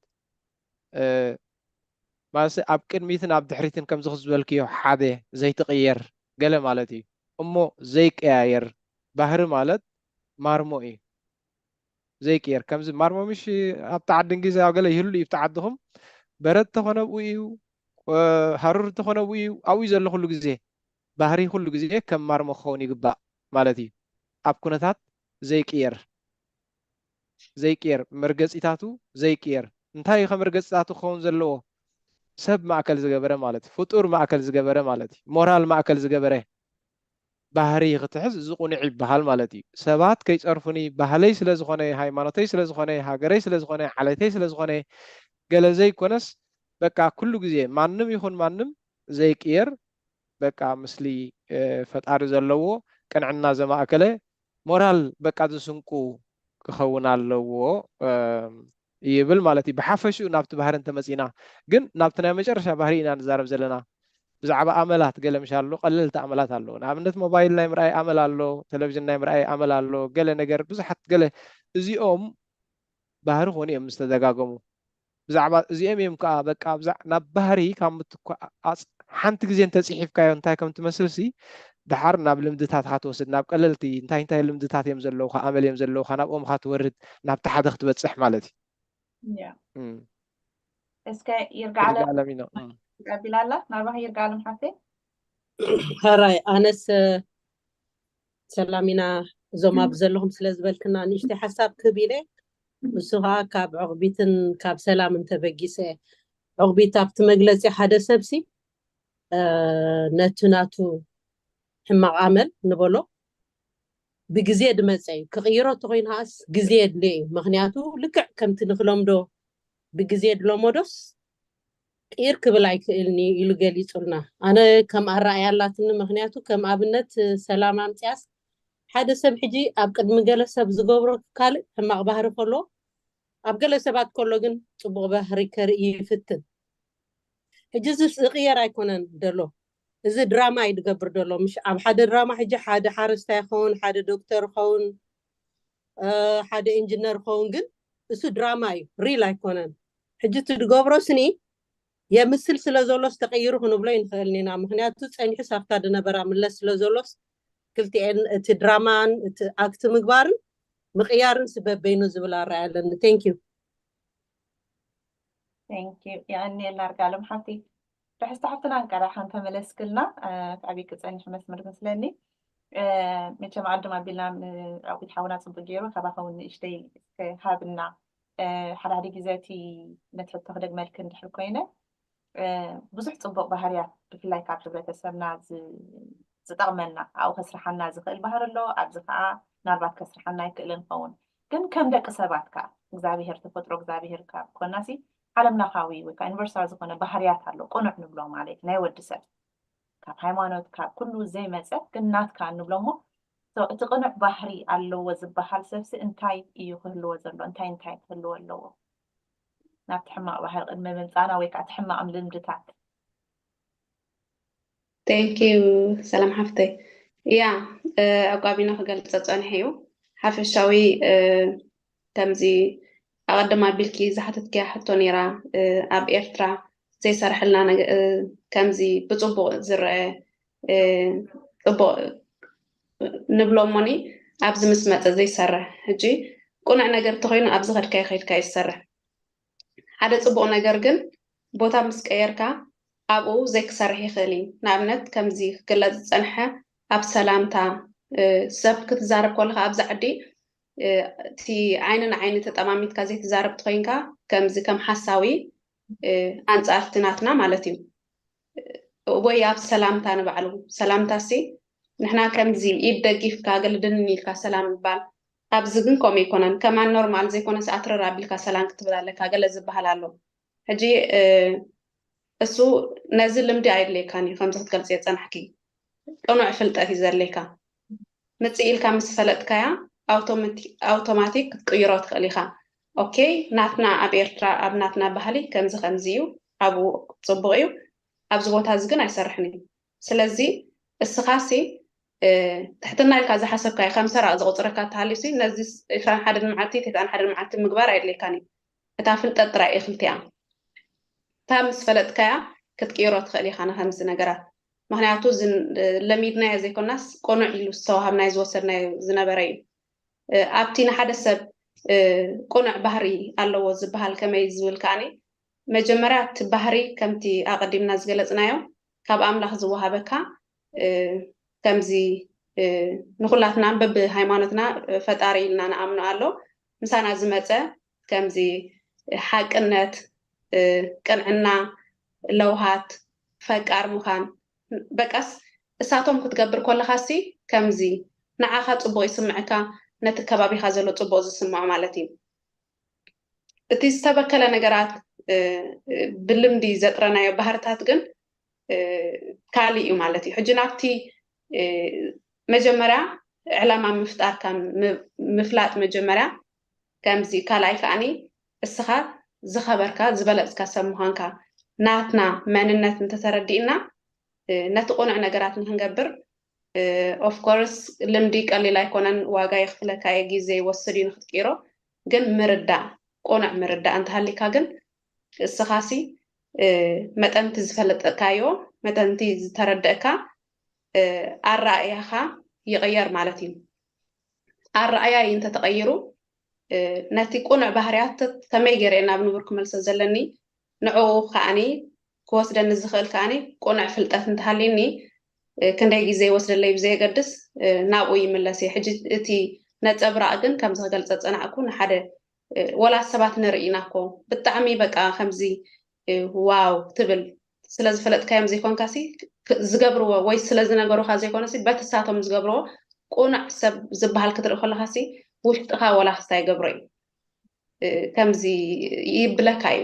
ማለት ኣብ ቅድሚትን ኣብ ድሕሪትን ከምዚ ዝበልክዮ ሓደ ዘይትቕየር ገለ ማለት እዩ እሞ ዘይቀያየር ባህሪ ማለት ማርሞ እዩ ዘይቅየር ከምዚ ማርሞ ምሽ ኣብቲ ዓዲ እንግሊዝ ኣብ ገለ ይህሉ እዩ ብቲ ዓድኹም በረድ ተኾነ ብኡ እዩ ሃሩር ተኾነ ብኡ እዩ ኣብኡ ዘሎ ኩሉ ግዜ ባህሪ ኩሉ ግዜ ከም ማርሞ ክኸውን ይግባእ ማለት እዩ ኣብ ኩነታት ዘይቅየር ዘይቅየር መርገፂታቱ ዘይቅየር እንታይ እዩ ከመርገፂታቱ ክኸውን ዘለዎ ሰብ ማእከል ዝገበረ ማለት ፍጡር ማእከል ዝገበረ ማለት እዩ ሞራል ማእከል ዝገበረ ባህሪ ክትሕዝ እዚ ቁኑዕ ይበሃል ማለት እዩ ሰባት ከይፀርፉኒ ባህለይ ስለዝኾነ ሃይማኖተይ ስለዝኾነ ሃገረይ ስለዝኾነ ዓለተይ ስለዝኾነ ገለ ዘይኮነስ በቃ ኩሉ ግዜ ማንም ይኹን ማንም ዘይቅየር በቃ ምስሊ ፈጣሪ ዘለዎ ቅንዕና ዘማእከለ ሞራል በቃ ዝስንቁ ክኸውን ኣለዎ ይብል ማለት እዩ ብሓፈሽኡ ናብቲ ባህሪ እንተመፂና ግን ናብቲ ናይ መጨረሻ ባህሪ ኢና ንዛረብ ዘለና ብዛዕባ ኣመላት ገለ ምሻ ኣሎ ቀለልቲ ኣመላት ኣለዎ ንኣብነት ሞባይል ናይ ምርኣይ ኣመል ኣሎ ቴሌቪዥን ናይ ምርኣይ ኣመል ኣሎ ገለ ነገር ብዙሓት ገለ እዚኦም ባህሪ ኮኑ እዮም ዝተደጋገሙ ብዛዕባ እዚኦም እዮም ከዓ በቃ ብዛ ናብ ባህሪ ካብ ምትኳ ኣጽ- ሓንቲ ግዜ እንተፅሒፍካዮ እንታይ ከም ትመስልሲ፣ ድሓር ናብ ልምድታትካ ትወስድ፣ ናብ ቀለልቲ እንታይ እንታይ ልምድታት እዮም ዘለውካ፣ ኣመል እዮም ዘለውካ፣ ናብኦም ካ ትወርድ፣ ናብቲ ሓደ ክትበፅሕ ማለት እዩ። ያ እም፣ እስከ ይርጋዓለም ይርጋዓለም ኢና እም። ቀቢላ ኣላ። ናባኻ ይርጋዓለም ሓፍተይ። ሕራይ ኣነስ ሰላም ኢና እዞም ኣብ ዘለኹም ስለ ዝበልክና ንእሽተይ ሓሳብ ክህብ ኢለ። እሱ ከዓ ካብ ዕቕቢትን ካብ ሰላምን ተበጊሰ። ዕቕቢት ኣብቲ መግለፂ ሓደ ሰብሲ ነቲ ናቱ ሕማቕ ኣመል ንበሎ ብግዜ ድመፀ እዩ። ክቕይሮ ተኮይኑ ከዓስ ግዜ የድልዮ እዩ። ምክንያቱ ልክዕ ከምቲ ንክለምዶ ብግዜ ድለመዶስ ቅይር ክብል ኣይክእልኒ ኢሉ ገሊፁልና። ኣነ ከም ኣረኣያ ኣላትኒ። ምክንያቱ ከም ኣብነት ሰላም ኣምፅያስ ሓደ ሰብ ሕጂ ኣብ ቅድሚ ገለ ሰብ ዝገብሮ ካልእ ሕማቕ ባህሪ ከሎ ኣብ ገለ ሰባት ከሎ ግን ፅቡቕ ባህሪ ከርኢ ይፍትን። ሕጂ እዚ ዝቕየር ኣይኮነን ደሎ፣ እዚ ድራማ እዩ ዝገብር ደሎ። ምሽ ኣብ ሓደ ድራማ ሕጂ ሓደ ሓረስታይ ይኸውን፣ ሓደ ዶክተር ይኸውን፣ ሓደ ኢንጂነር ይኸውን፣ ግን እሱ ድራማ እዩ፣ ሪል ኣይኮነን። ሕጂ እቲ ዝገብሮ ስኒ የምስል ስለ ዘሎስ ተቐይሩ ክንብሎ ይንኽእል ኢና። ምክንያቱ ፀኒሑ ሳብታ ዝነበራ ምለስ ስለ ዘሎስ ክልቲኤን እቲ ድራማን እቲ ኣክት ምግባርን ምቕያርን ስበበይኑ ዝብል ኣረኣያ ኣለኒ። Thank you። Thank you። የቐንየልና ይርጋለም ሓፍቲ። ርሕስቲ ሓፍትና እንቃላሕ እንተመለስክልና፣ ኣብ ክጸንሕ መስመር መስለኒ። መቸም ኣድም ኣቢልና ራዊት ሓውና ጽቡቅ ገይሩ ካባኸውን ንእሽተይ እስከ ሃብና። ሓደ ሓደ ግዜ እቲ ነቲ ሕቶ ክደግመልክ እንድሕር ኮይነ፣ ብዙሕ ጽቡቅ ባህርያት ብፍላይ ካብ ሕብረተሰብና ዝጠቕመና ኣብኡ ከስርሓና ዝኽእል ባህሪ ኣሎ። ኣብዚ ከዓ ምናልባት ከስርሓና ኣይክእልን ኸውን። ግን ከም ደቂ ሰባት ከዓ እግዚኣብሄር ተፈጥሮ እግዚኣብሄር ካብ ኮናሲ ዓለምለኻዊ ወይ ከዓ ዩኒቨርሳል ዝኾነ ባህርያት ኣሎ። ቅኑዕ ንብሎ ማለት ናይ ወዲ ሰብ ካብ ሃይማኖት ካብ ኩሉ ዘይመፀ ግን ናትካ ንብሎ እሞ እቲ ቅኑዕ ባህሪ ኣለዎ ዝበሃል ሰብሲ እንታይ እዩ ክህልዎ ዘሎ? እንታይ እንታይ ክህልዎ ኣለዎ? ናብቲ ሕማቕ ባህሪ ቅድሚ ምምፃና ወይ ከዓ እቲ ሕማቕ ልምድታት Thank you ሰላም ሓፍተይ። ያ ኣቋቢና ክገልፀ ፀንሐ እዩ ሓፈሻዊ ከምዚ ኣቐድም ኣቢልኪ ዝሓተትክያ ሕቶ ነይራ። ኣብ ኤርትራ ዘይሰርሐልና ከምዚ ብፅቡቕ ዝረአ ፅቡቕ ንብሎ እሞኒ ኣብዚ ምስ መፀ ዘይሰርሕ ሕጂ ቁኑዕ ነገር እንተኮይኑ ኣብዚ ከድካ ይከድካ ይሰርሕ ሓደ ፅቡቕ ነገር ግን ቦታ ምስ ቀየርካ ኣብኡ ዘይክሰርሕ ይኽእል እዩ። ንኣብነት ከምዚ ክግለፅ ዝፀንሐ ኣብ ሰላምታ ሰብ ክትዛረብ ከለካ ኣብዚ ዓዲ እቲ ዓይኒ ንዓይኒ ተጠማሚትካ ዘይትዛረብ ተኮይንካ ከምዚ ከም ሓሳዊ ኣንፃርቲ ናትና ማለት እዩ። ወይ ኣብ ሰላምታ ንባዕሉ ሰላምታ ሲ ንሕና ከምዚ ኢድ ደጊፍካ ገለ ድንን ኢልካ ሰላም ምባል ኣብዚ ግን ከምኡ ኣይኮነን። ከማን ኖርማል ዘይኮነ ሰዓት ርር ኣቢልካ ሰላም ክትብል ኣለካ ገለ ዝበሃል ኣሎ። ሕጂ እሱ ነዚ ልምዲ ኣየድልየካን እዩ ከምዚ ክትገልፅ የፀናሕኪ ቅኑዕ ፍልጠት እዩ ዘድልየካ። ምፅእ ኢልካ ምስ ፈለጥካያ ኣውቶማቲክ ክትቅይሮ ትኽእል ኢኻ። ኦኬ ናትና ኣብ ኤርትራ ኣብ ናትና ባህሊ ከምዚ ከምዚ እዩ ኣብኡ ፅቡቕ እዩ ኣብዚ ቦታ እዚ ግን ኣይሰርሕን እዩ። ስለዚ እስኻሲ ትሕትና ኢልካ ዝሓሰብካዮ ከም ሰራቕ ዝቑፅረካ ተሃልዩሲ ነዚ ዕስራን ሓደን መዓልቲ ተስዓን ሓደን መዓልቲ ምግባር ኣየድልየካን እዩ። እታ ፍልጠት ጥራይ እያ ክልቲኣ። እታ ምስ ፈለጥካያ ክትቅይሮ ትኽእል ኢኻ ንከምዚ ነገራት። ምክንያቱ ለሚድናዮ ዘይኮናስ ቅኑዕ ኢሉ ዝተዋሃብናዮ ዝወሰድናዮ ዝነበረ እዩ። ኣብቲ ንሓደ ሰብ ቅኑዕ ባህሪ ኣለዎ ዝበሃል ከመይ ዝብል ከዓኒ መጀመርያ እቲ ባህሪ ከምቲ ኣቐዲምና ዝገለፅናዮ ካብ ኣምላኽ ዝወሃበካ ከምዚ ንኩላትና በብሃይማኖትና ፈጣሪ ኢልና ንኣምኖ ኣሎ ምሳና ዝመፀ ከምዚ ሓቅነት ቅንዕና ለውሃት ፈቃር ምዃን በቃስ እሳቶም ክትገብር ከለኻሲ ከምዚ ንዓኻ ፅቡቕ ይስምዕካ ነቲ ከባቢኻ ዘሎ ፅቡቕ ዝስምዖ ማለት እዩ እቲ ዝተበከለ ነገራት ብልምዲ ዘጥረናዮ ባህርታት ግን ካልእ እዩ ማለት እዩ ሕጂ ናብቲ መጀመርያ ዕላማ ምፍጣርካ ምፍላጥ መጀመርያ ከምዚ ካልኣይ ከዓኒ እስኻ ዝኸበርካ ዝበለፅካ ሰብ ምዃንካ ናትና መንነት እንተተረዲእና ነቲ ቁኑዕ ነገራት ንክንገብር ኦፍኮርስ ልምዲ ቀሊል ኣይኮነን ዋጋ የኽፍለካ እየ ግዜ ይወስድ እዩ ንክትቅይሮ ግን ምርዳእ ቁኑዕ ምርዳእ እንተሃሊካ ግን እስኻሲ መጠንቲ ዝፈለጠካዮ መጠንቲ ዝተረደእካ ኣረኣእያኻ ይቕየር ማለት እዩ። ኣረኣእያይ እንተተቐይሩ ነቲ ቁኑዕ ባህርያት ከመይ ገይረ ናብ ንቡር ክመልሶ ዘለኒ ንዕኡ ከዓኒ ክወስደኒ ዝኽእል ከዓኒ ቁኑዕ ፍልጠት እንተሃልዩኒ ክንደይ ግዜ ይወስደለይ ብዘየገድስ ናብኡ ይምለስ እየ። ሕጂ እቲ ነፀብራቕ ግን ከምዚ ክገልፀ ፀናዕኩ ንሓደ ወላ ሰባት ንርኢ ኢና እኮ ብጣዕሚ በቃ ከምዚ ዋው ትብል ስለ ዝፈለጥካዮም ዘይኮንካሲ ዝገብርዎ ወይ ስለ ዝነገሩካ ዘይኮነሲ በቲ ሳቶም ዝገብርዎ ቁኑዕ ሰብ ዝበሃል ክትርኢ ከለካሲ ውሽጥካ ወላ ክስታይ ይገብሮ እዩ። ከምዚ ይብለካ እዩ።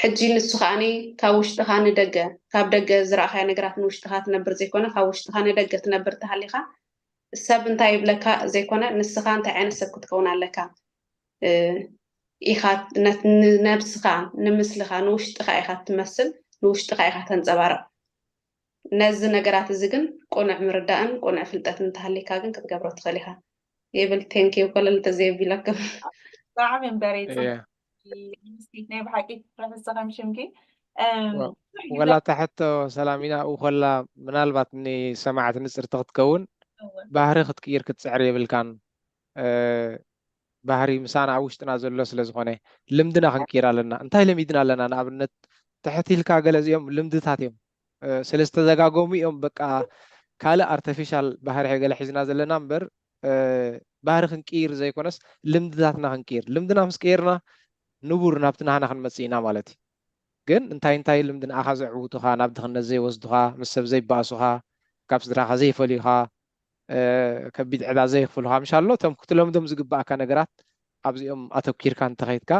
ሕጂ ንሱ ከዓኒ ካብ ውሽጥኻ ንደገ ካብ ደገ ዝረእኻዮ ነገራት ንውሽጥኻ ትነብር ዘይኮነ ካብ ውሽጥኻ ንደገ ትነብር ተሃሊኻ ሰብ እንታይ ይብለካ ዘይኮነ ንስኻ እንታይ ዓይነት ሰብ ክትከውን ኣለካ ኢኻ ንነብስኻ ንምስልኻ ንውሽጥኻ ኢኻ ትመስል ንውሽጥኻ ኢኻ ተንፀባርቕ። ነዚ ነገራት እዚ ግን ቁኑዕ ምርዳእን ቁኑዕ ፍልጠትን እንተሃልይካ ግን ክትገብሮ ትኽእል ኢኻ ይብል። ቴንኪዩ ኮለል ተዘየቢለኩም። ብጣዕሚ እምበሪ ናይ ብሓቂ ፕሮፌሰር ከም ሽምኪ ወላ ተሕቶ ሰላሚና ኣብኡ ኮላ ምናልባት ንሰማዕቲ ንፅርቲ ክትከውን ባህሪ ክትቅይር ክትፅዕር የብልካን። ባህሪ ምሳና ኣብ ውሽጥና ዘሎ ስለ ዝኾነ ልምድና ክንቅይር ኣለና። እንታይ ለሚድና ኣለና? ንኣብነት ትሕት ኢልካ ገለ እዚኦም ልምድታት እዮም ስለ ዝተዘጋገሙ እዮም በቃ ካልእ ኣርተፊሻል ባህሪ ገለ ሒዝና ዘለና እምበር ባህሪ ክንቅይር ዘይኮነስ ልምድታትና ክንቅይር። ልምድና ምስ ቀየርና ንቡር ናብቲ ናህና ክንመጽእ ኢና ማለት እዩ። ግን እንታይ እንታይ ልምዲ ንኣኻ ዘዕውቱኻ ናብ ድኽነት ዘይወስዱኻ ምስ ሰብ ዘይባእሱኻ ካብ ስድራኻ ዘይፈልዩኻ ከቢድ ዕዳ ዘየኽፍሉኻ ምሻሎ እቶም ክትለምዶም ዝግባኣካ ነገራት ኣብዚኦም ኣተኪርካ እንተኸይድካ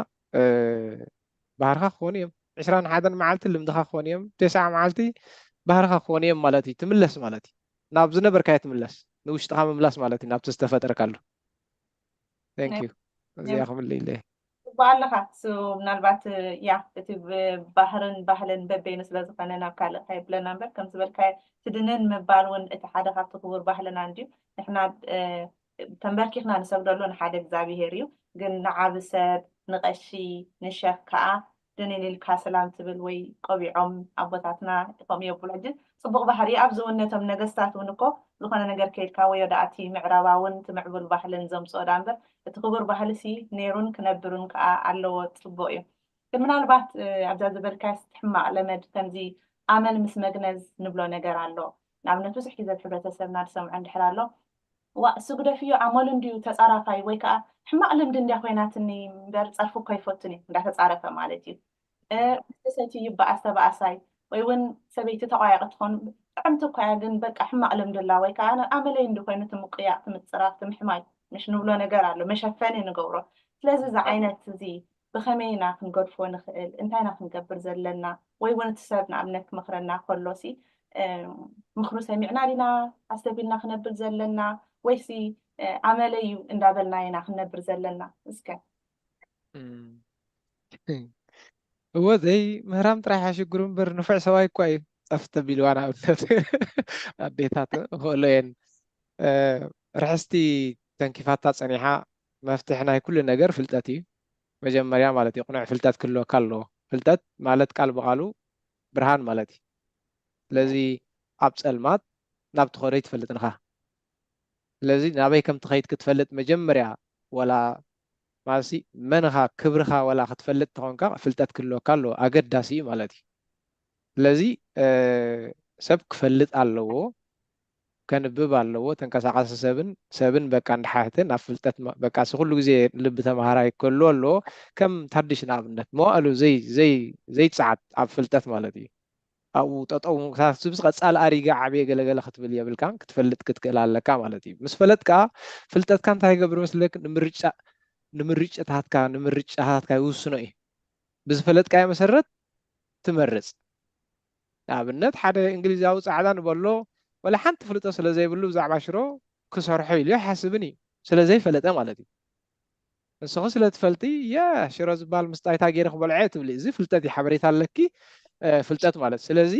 ባህርኻ ክኾኑ እዮም። ዕስራን ሓደን መዓልቲ ልምድኻ ክኾኑ እዮም። ተስዓ መዓልቲ ባህርኻ ክኾኑ እዮም ማለት እዩ። ትምለስ ማለት እዩ። ናብ ዝነበርካዮ ትምለስ። ንውሽጥኻ ምምላስ ማለት እዩ ናብቲ ዝተፈጠረካሉ። Thank you። እዚኣ ክምልእ ኢለ እየ። ጽቡቅ ኣለኻ እሱ ምናልባት ያ እቲ ባህርን ባህልን በበይኑ ስለ ዝኾነ ናብ ካልእ ካየብለና እምበር ከም ዝበልካዮ ትድንን ምባል እውን እቲ ሓደ ካብቲ ክቡር ባህልና እንድዩ። ንሕና ተንበርኪኽና ንሰግደሉ ንሓደ እግዚኣብሄር እዩ። ግን ንዓቢ ሰብ ንቐሺ ንሸኽ ከዓ ድንን ኢልካ ሰላም ትብል ወይ ቆቢዖም ኣቦታትና ከምኡ የብሉ። ሕጂ ፅቡቕ ባህሪ ኣብ ዝውነቶም ነገስታት እውን እኮ ዝኾነ ነገር ከይድካ ወይ ወደ ኣቲ ምዕራባውን ትምዕብል ባህልን ዘምፅኦ ዳ እምበር እቲ ክቡር ባህሊ ሲ ነይሩን ክነብርን ከዓ ኣለዎ። ፅቡቕ እዩ። ግን ምናልባት ኣብዛ ዝበልካስ ሕማቕ ለመድ ከምዚ ኣመል ምስ መግነዝ ንብሎ ነገር ኣሎ። ንኣብነት ብዙሕ ግዜ ኣብ ሕብረተሰብና ዝሰምዖ እንድሕር ኣሎ ዋ እሱ ግደፍዮ ኣመሉ እንድዩ ተፃራፋይ ወይ ከዓ ሕማቕ ልምዲ እንድያ ኮይናትኒ እምበር ፀርፊ እኮ ኣይፈቱን እዩ እንዳተፃረፈ ማለት እዩ። ሰይቲ ይበኣስ ተበኣሳይ ወይ እውን ሰበይቲ ተቋያቂ ትኾን ጥዕምቲ እኳ እያ ግን በቃ ሕማቕ ልምዲ ኣላ ወይ ከዓ ኣመለይ እንዲ ኮይኑ ትምቅያቕ ትምፅራፍ ትምሕማይ ምሽ ንብሎ ነገር ኣሎ መሸፈኒ ንገብሮ። ስለዚ እዚ ዓይነት እዚ ብኸመይ ኢና ክንገድፎ ንኽእል እንታይ ኢና ክንገብር ዘለና ወይ እውን እቲ ሰብ ንኣብነት ክመኽረና ከሎ ሲ ምኽሩ ሰሚዕና ዲና ኣስተቢልና ክነብል ዘለና ወይሲ ኣመለይ እዩ እንዳበልና ኢና ክነብር ዘለና እስከ እወ ዘይ ምህራም ጥራሕ ሽግሩ እምበር ንፉዕ ሰብኣይ እኳ እዩ ጸፍ ተቢልዋ ንኣብነት ኣዴታት ክእሎ እየን ርሕስቲ ተንኪፋታ ጸኒሓ መፍትሒ ናይ ኩሉ ነገር ፍልጠት እዩ መጀመርያ ማለት እዩ ቅኑዕ ፍልጠት ክህልወካ ኣለዎ ፍልጠት ማለት ቃል ብቃሉ ብርሃን ማለት እዩ ስለዚ ኣብ ጸልማት ናብ ትኸዶ ይትፈልጥ ንኻ ስለዚ ናበይ ከም ትኸይድ ክትፈልጥ መጀመርያ ወላ ማለትሲ መን ኢኻ ክብርኻ ወላ ክትፈልጥ ተኾንካ ፍልጠት ክህልወካ ኣለዎ ኣገዳሲ እዩ ማለት እዩ ስለዚ ሰብ ክፈልጥ ኣለዎ ከንብብ ኣለዎ ተንቀሳቀሲ ሰብን ሰብን በቃ እንዳሓተ ናብ ፍልጠት በቃ ኩሉ ግዜ ልቢ ተማሃራይ ክህልዎ ኣለዎ ከም ታድሽ ንኣብነት መዋእሉ ዘይፀዓት ኣብ ፍልጠት ማለት እዩ ኣብኡ ጠጠው ምንቅሳስ ዝብስ ቀፃሊ ኣሪጋ ዓብየ ገለገለ ክትብል የብልካን ክትፈልጥ ክትክእል ኣለካ ማለት እዩ ምስ ፈለጥካ ፍልጠትካ እንታይ ይገብር መስለክ ንምርጫ ንምርጫታትካ ንምርጫታትካ ይውስኖ እዩ ብዝፈለጥካዮ መሰረት ትመርፅ ንኣብነት ሓደ እንግሊዛዊ ፃዕዳ ንበሎ ወላ ሓንቲ ፍልጦ ስለ ዘይብሉ ብዛዕባ ሽሮ ክሰርሖ ኢሉ ኣይሓስብን እዩ ስለ ዘይፈለጠ ማለት እዩ ንስኹ ስለ ትፈልጢ የ ሽሮ ዝበሃል ምስ ጣይታ ገይረ ክበልዖ እየ ትብሊ እዚ ፍልጠት እዩ ሓበሬታ ኣለኪ ፍልጠት ማለት ስለዚ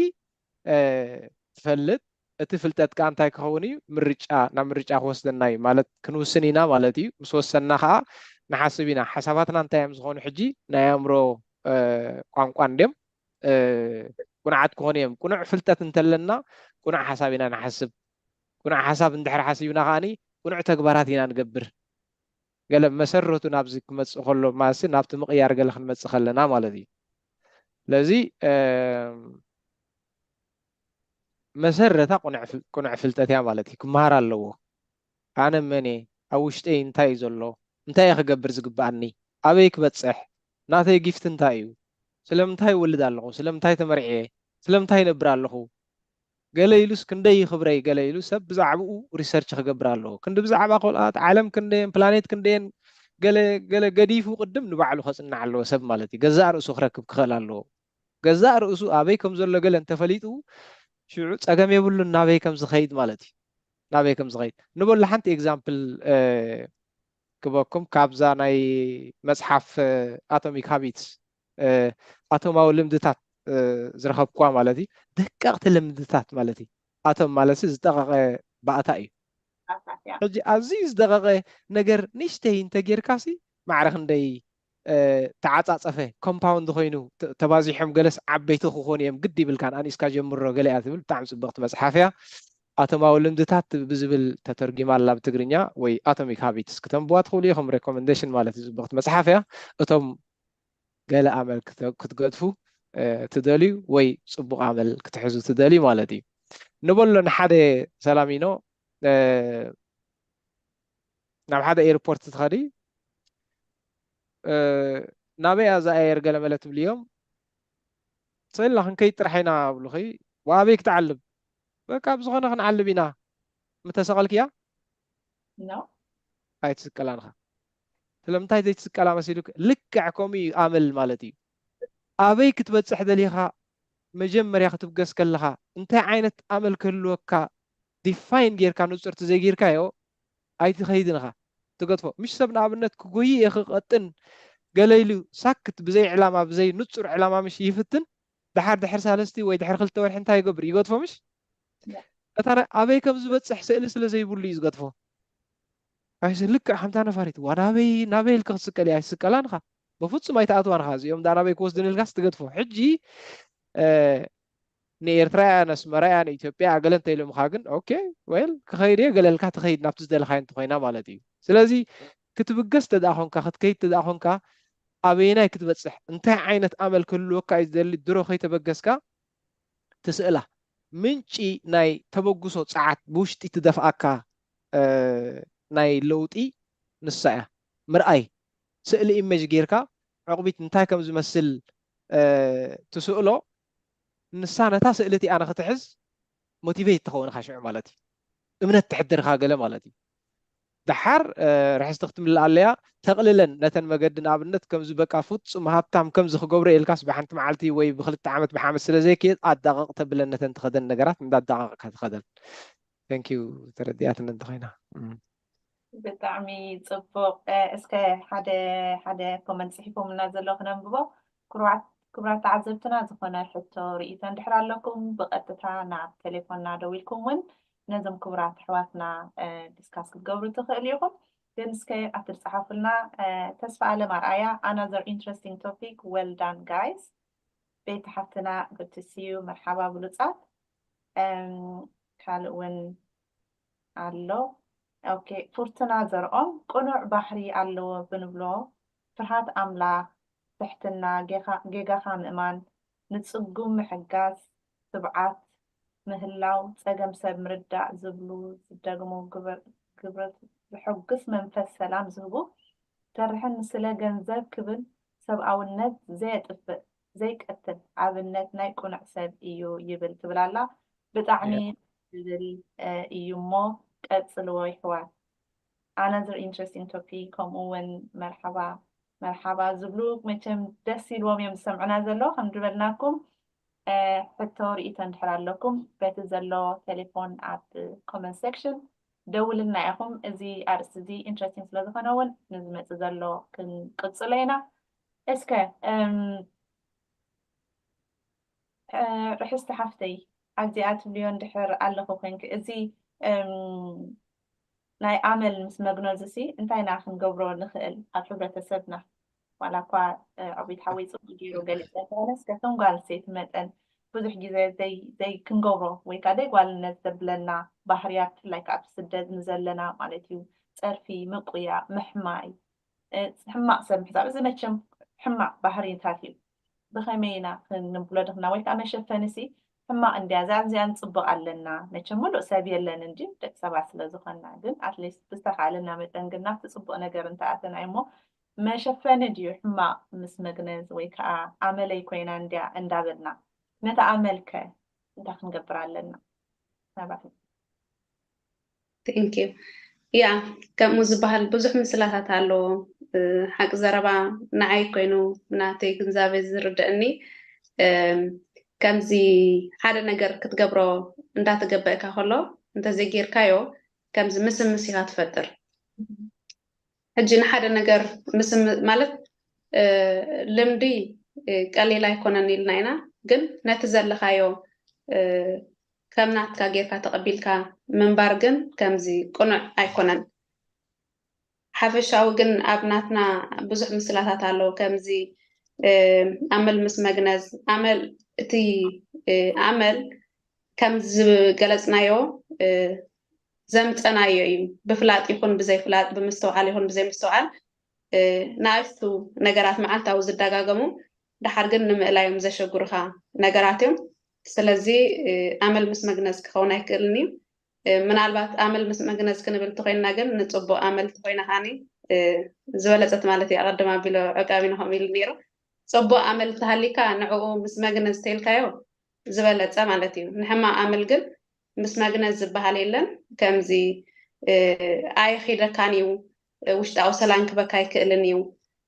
ትፈልጥ እቲ ፍልጠት ከዓ እንታይ ክኸውን እዩ ምርጫ ናብ ምርጫ ክወስደና እዩ ማለት ክንውስን ኢና ማለት እዩ ምስ ወሰንና ከዓ ንሓስብ ኢና ሓሳባትና እንታይ እዮም ዝኾኑ ሕጂ ናይ ኣእምሮ ቋንቋ እንድዮም ቅኑዓት ክኾኑ እዮም። ቅኑዕ ፍልጠት እንተለና ቅኑዕ ሓሳብ ኢና ንሓስብ። ቅኑዕ ሓሳብ እንድሕር ሓሲብና ከዓኒ ቅኑዕ ተግባራት ኢና ንገብር። ገለ መሰረቱ ናብዚ ክመፅእ ከሎ ማለትሲ ናብቲ ምቕያር ገለ ክንመፅእ ከለና ማለት እዩ። ስለዚ መሰረታ ቅኑዕ ፍልጠት እያ ማለት እዩ። ክመሃር ኣለዎ። ኣነ መን እየ? ኣብ ውሽጠይ እንታይ እዩ ዘሎ? እንታይ እየ ክገብር ዝግብኣኒ? ኣበይ ክበፅሕ? ናተይ ጊፍት እንታይ እዩ? ስለምንታይ እወልድ ኣለኹ? ስለምንታይ ተመርዕየ? ስለምንታይ ይነብር ኣለኹ? ገለ ኢሉስ ክንደይ ክብረይ ገለ ኢሉ ሰብ ብዛዕባኡ ሪሰርች ክገብር ኣለዎ። ክንዲ ብዛዕባ ካልኣት ዓለም ክንደየን ፕላኔት ክንደየን ገለ ገለ ገዲፉ ቅድም ንባዕሉ ከፅንዕ ኣለዎ ሰብ ማለት እዩ። ገዛእ ርእሱ ክረክብ ክኽእል ኣለዎ። ገዛእ ርእሱ ኣበይ ከም ዘሎ ገለ እንተፈሊጡ ሽዑ ፀገም የብሉን ናበይ ከም ዝኸይድ ማለት እዩ። ናበይ ከም ዝኸይድ ንበሉ ሓንቲ ኤግዛምፕል ክበኩም ካብዛ ናይ መፅሓፍ ኣቶሚክ ሃቢትስ ኣቶማዊ ልምድታት ዝረኸብኩዋ ማለት እዩ። ደቀቕቲ ልምድታት ማለት እዩ። ኣቶም ማለት ዝጠቐቐ ባእታ እዩ። ሕጂ ኣዝዩ ዝደቐቐ ነገር ንእሽተይ እንተጌርካሲ ማዕረ ክንደይ ተዓፃፀፈ ኮምፓውንድ ኮይኑ ተባዚሖም ገለስ ዓበይቲ ክኾኑ እዮም ግድ ይብልካን ኣኒስካ ጀምሮ ገለ እያ ትብል ብጣዕሚ ፅብቕቲ መፅሓፍ እያ። ኣቶማዊ ልምድታት ብዝብል ተተርጊማ ኣላ ብትግርኛ ወይ ኣቶሚክ ሃቢትስ ክተንብዋ ትኽእሉ ኢኹም። ሬኮመንዴሽን ማለት እዩ። ፅብቕቲ መፅሓፍ እያ። እቶም ገለ ኣመል ክትገድፉ ትደልዩ ወይ ፅቡቕ ኣመል ክትሕዙ ትደልዩ ማለት እዩ። ንበሎ ንሓደ ሰላሚኖ ናብ ሓደ ኤርፖርት ትኸዲ ናበይ እያ እዛ ኣየር ገለ መለ ትብልዮም ስእልና ክንከይድ ጥራሕ ኢና ብሉኺ ወኣበይ ክትዓልብ በቃ ብዝኾነ ክንዓልብ ኢና ምተሰቐልክያ ኣይትስቀላንኻ ስለምንታይ ዘይትስቀላ መሲሉ ልክዕ ከምኡ እዩ ኣመል ማለት እዩ ኣበይ ክትበፅሕ ደሊኻ መጀመርያ ክትብገስ ከለኻ እንታይ ዓይነት ኣመል ክህልወካ ዲፋይን ጌርካ ንፁርቲ ዘይጌርካዮ ኣይትኸይድን ኢኻ ትገድፎ ምሽ ሰብ ንኣብነት ክጎይ እየ ክቐጥን ገለ ኢሉ ሳክት ብዘይ ዕላማ ብዘይ ንፁር ዕላማ ምሽ ይፍትን ድሓር ድሕር ሳለስቲ ወይ ድሕር ክልተ ወርሒ እንታይ ይገብር ይገድፎ ምሽ እታ ኣበይ ከም ዝበፅሕ ስእሊ ስለ ዘይብሉ እዩ ዝገድፎ ኣይስ ልክዕ ከምታ ነፋሪት ዋ ናበይ ናበይ ኢልካ ክትስቀል እያ ኣይስቀላን ኢኻ በፍፁም ኣይትኣትዋን ኢኻ እዚኦም ዳ ናበይ ክወስድን ኢልካስ ትገድፎ ሕጂ ንኤርትራ እያ ነስመራ እያ ንኢትዮጵያ እያ ገለ እንተኢሎምኻ ግን ኦኬ ወል ክኸይድ እየ ገለልካ ትኸይድ ናብቲ ዝደለኻዮ እንተኾይና ማለት እዩ ስለዚ ክትብገስ ተደኣ ኾንካ ክትከይድ ተደኣ ኾንካ ኣበየናይ ክትበፅሕ እንታይ ዓይነት ኣመል ክህልወካ እዩ ዝደሊ ድሮ ከይተበገስካ ትስእላ ምንጪ ናይ ተበግሶ ፀዓት ብውሽጢ ትደፍኣካ ናይ ለውጢ ንሳ እያ ምርኣይ ስእሊ ኢሜጅ ጌርካ ዕቑቢት እንታይ ከም ዝመስል ትስእሎ ንሳ ነታ ስእሊ እቲኣ ንክትሕዝ ሞቲቬት ትኸውን ኢኻ ሽዑ ማለት እዩ እምነት ትሕድር ኢኻ ገለ ማለት እዩ ደሓር ርሕስቲ ክትምልእ ኣለያ ተቕልለን ነተን መገዲ ንኣብነት ከምዚ በቃ ፍጹም ሃብታም ከምዚ ክገብሮ ኢልካስ ብሓንቲ መዓልቲ ወይ ብክልተ ዓመት ብሓመት ስለ ዘይክየድ ኣዳቕቕ ተብለን ነተን ትኸደን ነገራት እንዳዳቐቕካ ትኸደን thank you ተረዲኣትን እንተኾይና ብጣዕሚ ፅቡቅ እስከ ሓደ ሓደ ኮመንት ፅሒፎምና ዘሎ ክነንብቦ ክቡራት ክቡራት ተዓዘብትና ዝኾነ ሕቶ ርእይቶ እንድሕር ኣለኩም ብቐጥታ ናብ ቴሌፎንና ደው ኢልኩም እውን ነዞም ክቡራት ኣሕዋትና ዲስካስ ክትገብሩ ትኽእሉ ኢኹም ግን እስከ ኣትፅሓፉልና ተስፋ ኣለም ኣርኣያ another interesting topic well done guys ቤት ሓፍትና good to see you መርሓባ ብሉፃት ካልእ እውን ኣሎ ኦኬ ፉርትና ዘርኦም ቅኑዕ ባህሪ ኣለዎ ብንብሎ ፍርሃት ኣምላኽ ትሕትና ጌጋኻ ምእማን ንፅጉም ምሕጋዝ ትብዓት ምህላው ፀገም ሰብ ምርዳእ ዝብሉ ዝደግሞ ግብረት ዘሐጉስ መንፈስ ሰላም ዝህቡ ተርሕን ስለ ገንዘብ ክብል ሰብኣውነት ዘየጥፍእ ዘይቀትል ኣብነት ናይ ቅኑዕ ሰብ እዩ ይብል ትብል ኣላ ብጣዕሚ ዝብል እዩ እሞ ቀፅልዎ ይሕዋት another interesting topic ከምኡ እውን መርሓባ መርሓባ ዝብሉ መቸም ደስ ኢልዎም እዮም ዝሰምዑና ዘሎ ከም ዝበልናኩም ሕቶ ርእይቶ እንድሕር ኣለኩም በቲ ዘሎ ቴሌፎን ኣብ comment section ደውልልና ኢኹም እዚ ኣርእስቲ እዚ interesting ስለ ዝኾነ እውን ንዝመፅእ ዘሎ ክንቅፅሎ ኢና እስከ ርሕስቲ ሓፍተይ ኣብዚኣ ትብልዮ እንድሕር ኣለኹ ኮንክ እዚ ናይ ኣመል ምስ መግነዙ ሲ እንታይ ኢና ክንገብሮ ንኽእል ኣብ ሕብረተሰብና ዋላ እኳ ዕቤት ሓወይ ፅቡቅ ገይሩ ገሊፀ እንተኾነስ፣ ከቶም ጓል ኣንስተይቲ መጠን ብዙሕ ግዜ ዘይክንገብሮ ወይ ከዓ ደይ ጓልነት ዘብለና ባህርያት፣ ብፍላይ ከዓ ኣብ ስደት ንዘለና ማለት እዩ፣ ፀርፊ፣ ምቁያ፣ ምሕማይ፣ ሕማቅ ሰብ ምሕሳብ፣ እዚ መቸም ሕማቅ ባህሪታት እዩ። ብኸመይ ኢና ክንብሎ ድኽና? ወይ ከዓ መሸፈኒ ሲ ሕማቅ እንድያ፣ እዛ እዚኣ ንፅብቅ ኣለና። መቸም ሙሉእ ሰብ የለን እንዲ ደቂ ሰባት ስለ ዝኾንና፣ ግን ኣትሊስት ብዝተኻለና መጠን ግን ናብቲ ፅቡቅ ነገር እንተኣተና እሞ መሸፈኒ ድዩ ሕማቅ ምስ መግነዝ ወይ ከዓ ኣመለይ ኮይና እንድያ እንዳበልና ነቲ ኣመልከ እንታይ ክንገብር ኣለና? ናባኺ። Thank you. ያ ከምኡ ዝበሃል ብዙሕ ምስላታት ኣለዎ። ሓቂ ዘረባ ንዓይ ኮይኑ ናተይ ግንዛቤ ዝርደእኒ ከምዚ ሓደ ነገር ክትገብሮ እንዳተገበእካ ከሎ እንተዘይጌርካዮ ከምዚ ምስምስ ኢኻ ትፈጥር። ሕጂ ንሓደ ነገር ምስም ማለት ልምዲ ቀሊል ኣይኮነን ኢልና ኢና፣ ግን ነቲ ዘለኻዮ ከም ናትካ ጌርካ ተቐቢልካ ምንባር ግን ከምዚ ቅኑዕ ኣይኮነን። ሓፈሻዊ ግን ኣብ ናትና ብዙሕ ምስላታት ኣለዉ። ከምዚ ኣመል ምስ መግነዝ ኣመል እቲ ኣመል ከም ዝገለፅናዮ ዘምፀናዮ እዩ። ብፍላጥ ይኹን ብዘይፍላጥ፣ ብምስትውዓል ይኹን ብዘይምስትውዓል ንኣሽቱ ነገራት መዓልታዊ ዝደጋገሙ ደሓር ግን ንምእላዮም ዘሸግሩኻ ነገራት እዮም። ስለዚ ኣመል ምስ መግነዝ ክኸውን ኣይክእልን እዩ። ምናልባት ኣመል ምስ መግነዝ ክንብል እንተኮይንና ግን ንፅቡቅ ኣመል እንተኮይና ከዓኒ ዝበለፀት ማለት እዩ። ኣቐድም ኣቢሎ ዕቃቢና ከምኡ ኢሉ ነይሩ። ፅቡቅ ኣመል እንተሃሊካ ንዕኡ ምስ መግነዝ ተይልካዮ ዝበለፀ ማለት እዩ። ንሕማቅ ኣመል ግን ምስ መግነዝ ዝበሃል የለን። ከምዚ ኣይኺደካን እዩ፣ ውሽጣዊ ሰላም ክበካ ኣይክእልን እዩ።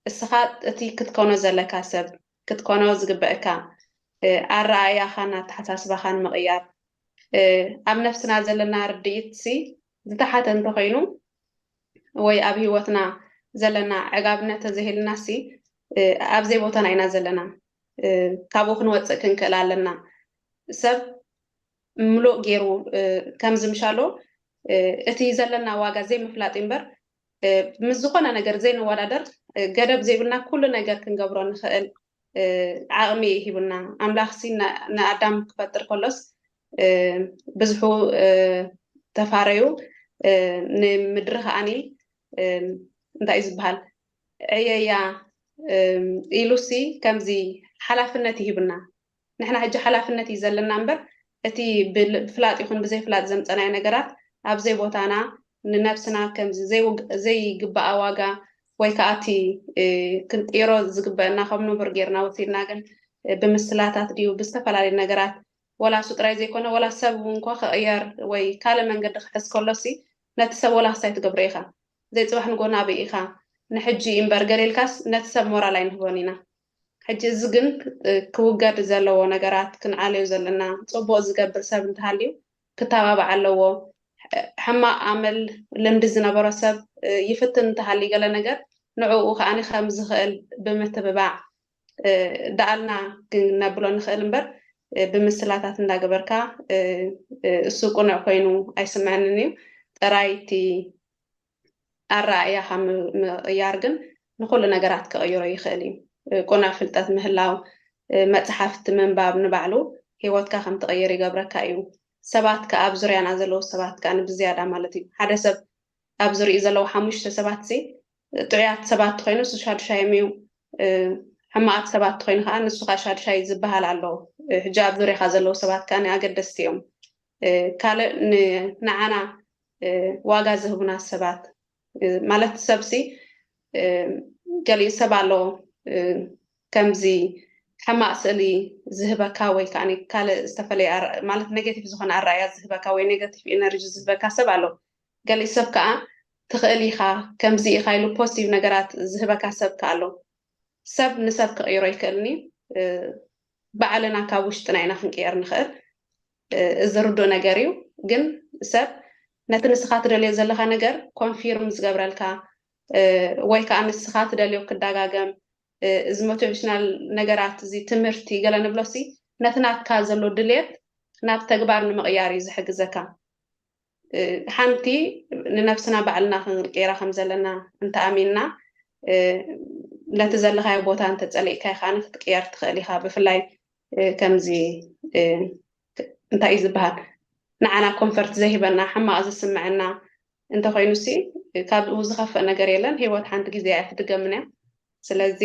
እስኻ እቲ ክትኮኖ ዘለካ ሰብ ክትኮኖ ዝግበእካ ኣረኣእያኻን ኣተሓሳስባኻን ምቕያር ኣብ ነፍስና ዘለና ርድኢት ሲ ዝተሓተ እንተኮይኑ ወይ ኣብ ህይወትና ዘለና ዕጋብነት ተዘይህልና ሲ ኣብዘይ ቦታና ኢና ዘለና። ካብኡ ክንወፅእ ክንክእል ኣለና። ሰብ ምሉእ ገይሩ ከምዚ ምሻሎ እቲ ዘለና ዋጋ ዘይምፍላጥ እምበር ምስ ዝኾነ ነገር ዘይንወዳደር፣ ገደብ ዘይብልና ኩሉ ነገር ክንገብሮ ንኽእል ዓቕሚ ሂቡና። ኣምላኽ ሲ ንኣዳም ክፈጥር ከሎስ ብዝሑ ተፋረዩ ንምድሪ ከዓኒ እንታይ እዩ ዝበሃል ዕየያ ኢሉሲ ከምዚ ሓላፍነት ይሂብና። ንሕና ሕጂ ሓላፍነት እዩ ዘለና እምበር እቲ ብፍላጥ ይኹን ብዘይፍላጥ ዘምፀናዮ ነገራት ኣብዘይ ቦታና ንነብስና ከምዚ ዘይግባኣ ዋጋ ወይ ከዓ እቲ ክንቅይሮ ዝግበአና ከም ንቡር ጌርና ወሲድና ግን ብምስላታት ድዩ ብዝተፈላለዩ ነገራት ወላ እሱ ጥራይ ዘይኮነ ወላ ሰብ እውን እኳ ክቕየር ወይ ካልእ መንገዲ ክሕዝ ከሎሲ ነቲ ሰብ ወላ ክሳይ ትገብሮ ኢኻ። ዘይፅባሕ ንጎ ናበይ ኢኻ ንሕጂ እምበር ገሌልካስ ነቲ ሰብ ሞራል ኣይንህቦን ኢና። ሕጂ እዚ ግን ክውገድ ዘለዎ ነገራት ክንዓልዮ ዘለና ፅቡቅ ዝገብር ሰብ እንተሃልዩ ክተባባዕ ኣለዎ። ሕማቅ ኣመል ልምዲ ዝነበሮ ሰብ ይፍትን እንተሃልዩ ገለ ነገር ንዕኡ ከዓኒ ከም ዝኽእል ብምትብባዕ ደኣልና ክነብሎ ንኽእል እምበር ብምስላታት እንዳገበርካ እሱ ቁኑዕ ኮይኑ ኣይስምዐንን እዩ። ጥራይ እቲ ኣረኣእያኻ ምቕያር ግን ንኹሉ ነገራት ክቕይሮ ይኽእል እዩ። ቁኑዕ ፍልጠት ምህላው፣ መፅሓፍቲ ምንባብ ንባዕሉ ህይወትካ ከም ትቕይር ይገብረካ እዩ። ሰባት ከኣ ኣብ ዙርያና ዘለዉ ሰባት ከኣ ብዝያዳ ማለት እዩ። ሓደ ሰብ ኣብ ዙርይኡ ዘለዉ ሓሙሽተ ሰባት ሲ ጥዑያት ሰባት ተኾይኑ ንሱ ሻዱሻዮም እዩ። ሕማቓት ሰባት ተኾይኑ ከዓ ንሱ ከዓ ሻዱሻይ ዝበሃል ኣሎ። ሕጂ ኣብ ዙርያኻ ዘለዉ ሰባት ከዓ ኣገደስቲ እዮም። ካልእ ንዓና ዋጋ ዝህቡና ሰባት ማለት ሰብሲ ገሊኡ ሰብ ኣሎ ከምዚ ሕማቕ ስእሊ ዝህበካ ወይ ከዓ ካልእ ዝተፈለየ ማለት ኔጌቲቭ ዝኾነ ኣረኣያ ዝህበካ ወይ ኔጌቲቭ ኤነርጂ ዝህበካ ሰብ ኣሎ። ገሊኡ ሰብ ከዓ ትኽእል ኢኻ ከምዚ ኢኻ ኢሉ ፖዚቲቭ ነገራት ዝህበካ ሰብ ከዓ ኣሎ። ሰብ ንሰብ ክቕይሮ ይክእልኒ ባዕልና ካብ ውሽጥና ኢና ክንቅየር ንኽእል። እዚ ርዱእ ነገር እዩ። ግን ሰብ ነቲ ንስኻ ትደልዮ ዘለኻ ነገር ኮንፊርም ዝገብረልካ ወይ ከዓ ንስኻ ትደልዮ ክደጋገም እዚ ሞቲቬሽናል ነገራት እዚ ትምህርቲ ገለ ንብሎ ሲ ነቲ ናትካ ዘሎ ድልየት ናብ ተግባር ንምቕያር እዩ ዝሕግዘካ። ሓንቲ ንነብስና ባዕልና ክንቀይራ ከም ዘለና እንተኣሚንና ነቲ ዘለኻዮ ቦታ እንተጸሊእካዮ ከኣ ክትቅየር ትኽእል ኢኻ። ብፍላይ ከምዚ እንታይ እዩ ዝበሃል፣ ንዓና ኮንፈርት ዘይህበና፣ ሕማቕ ዝስምዐና እንተኾይኑሲ፣ ካብኡ ዝኸፍእ ነገር የለን። ህይወት ሓንቲ ግዜ እያ፣ ትድገምን እያ። ስለዚ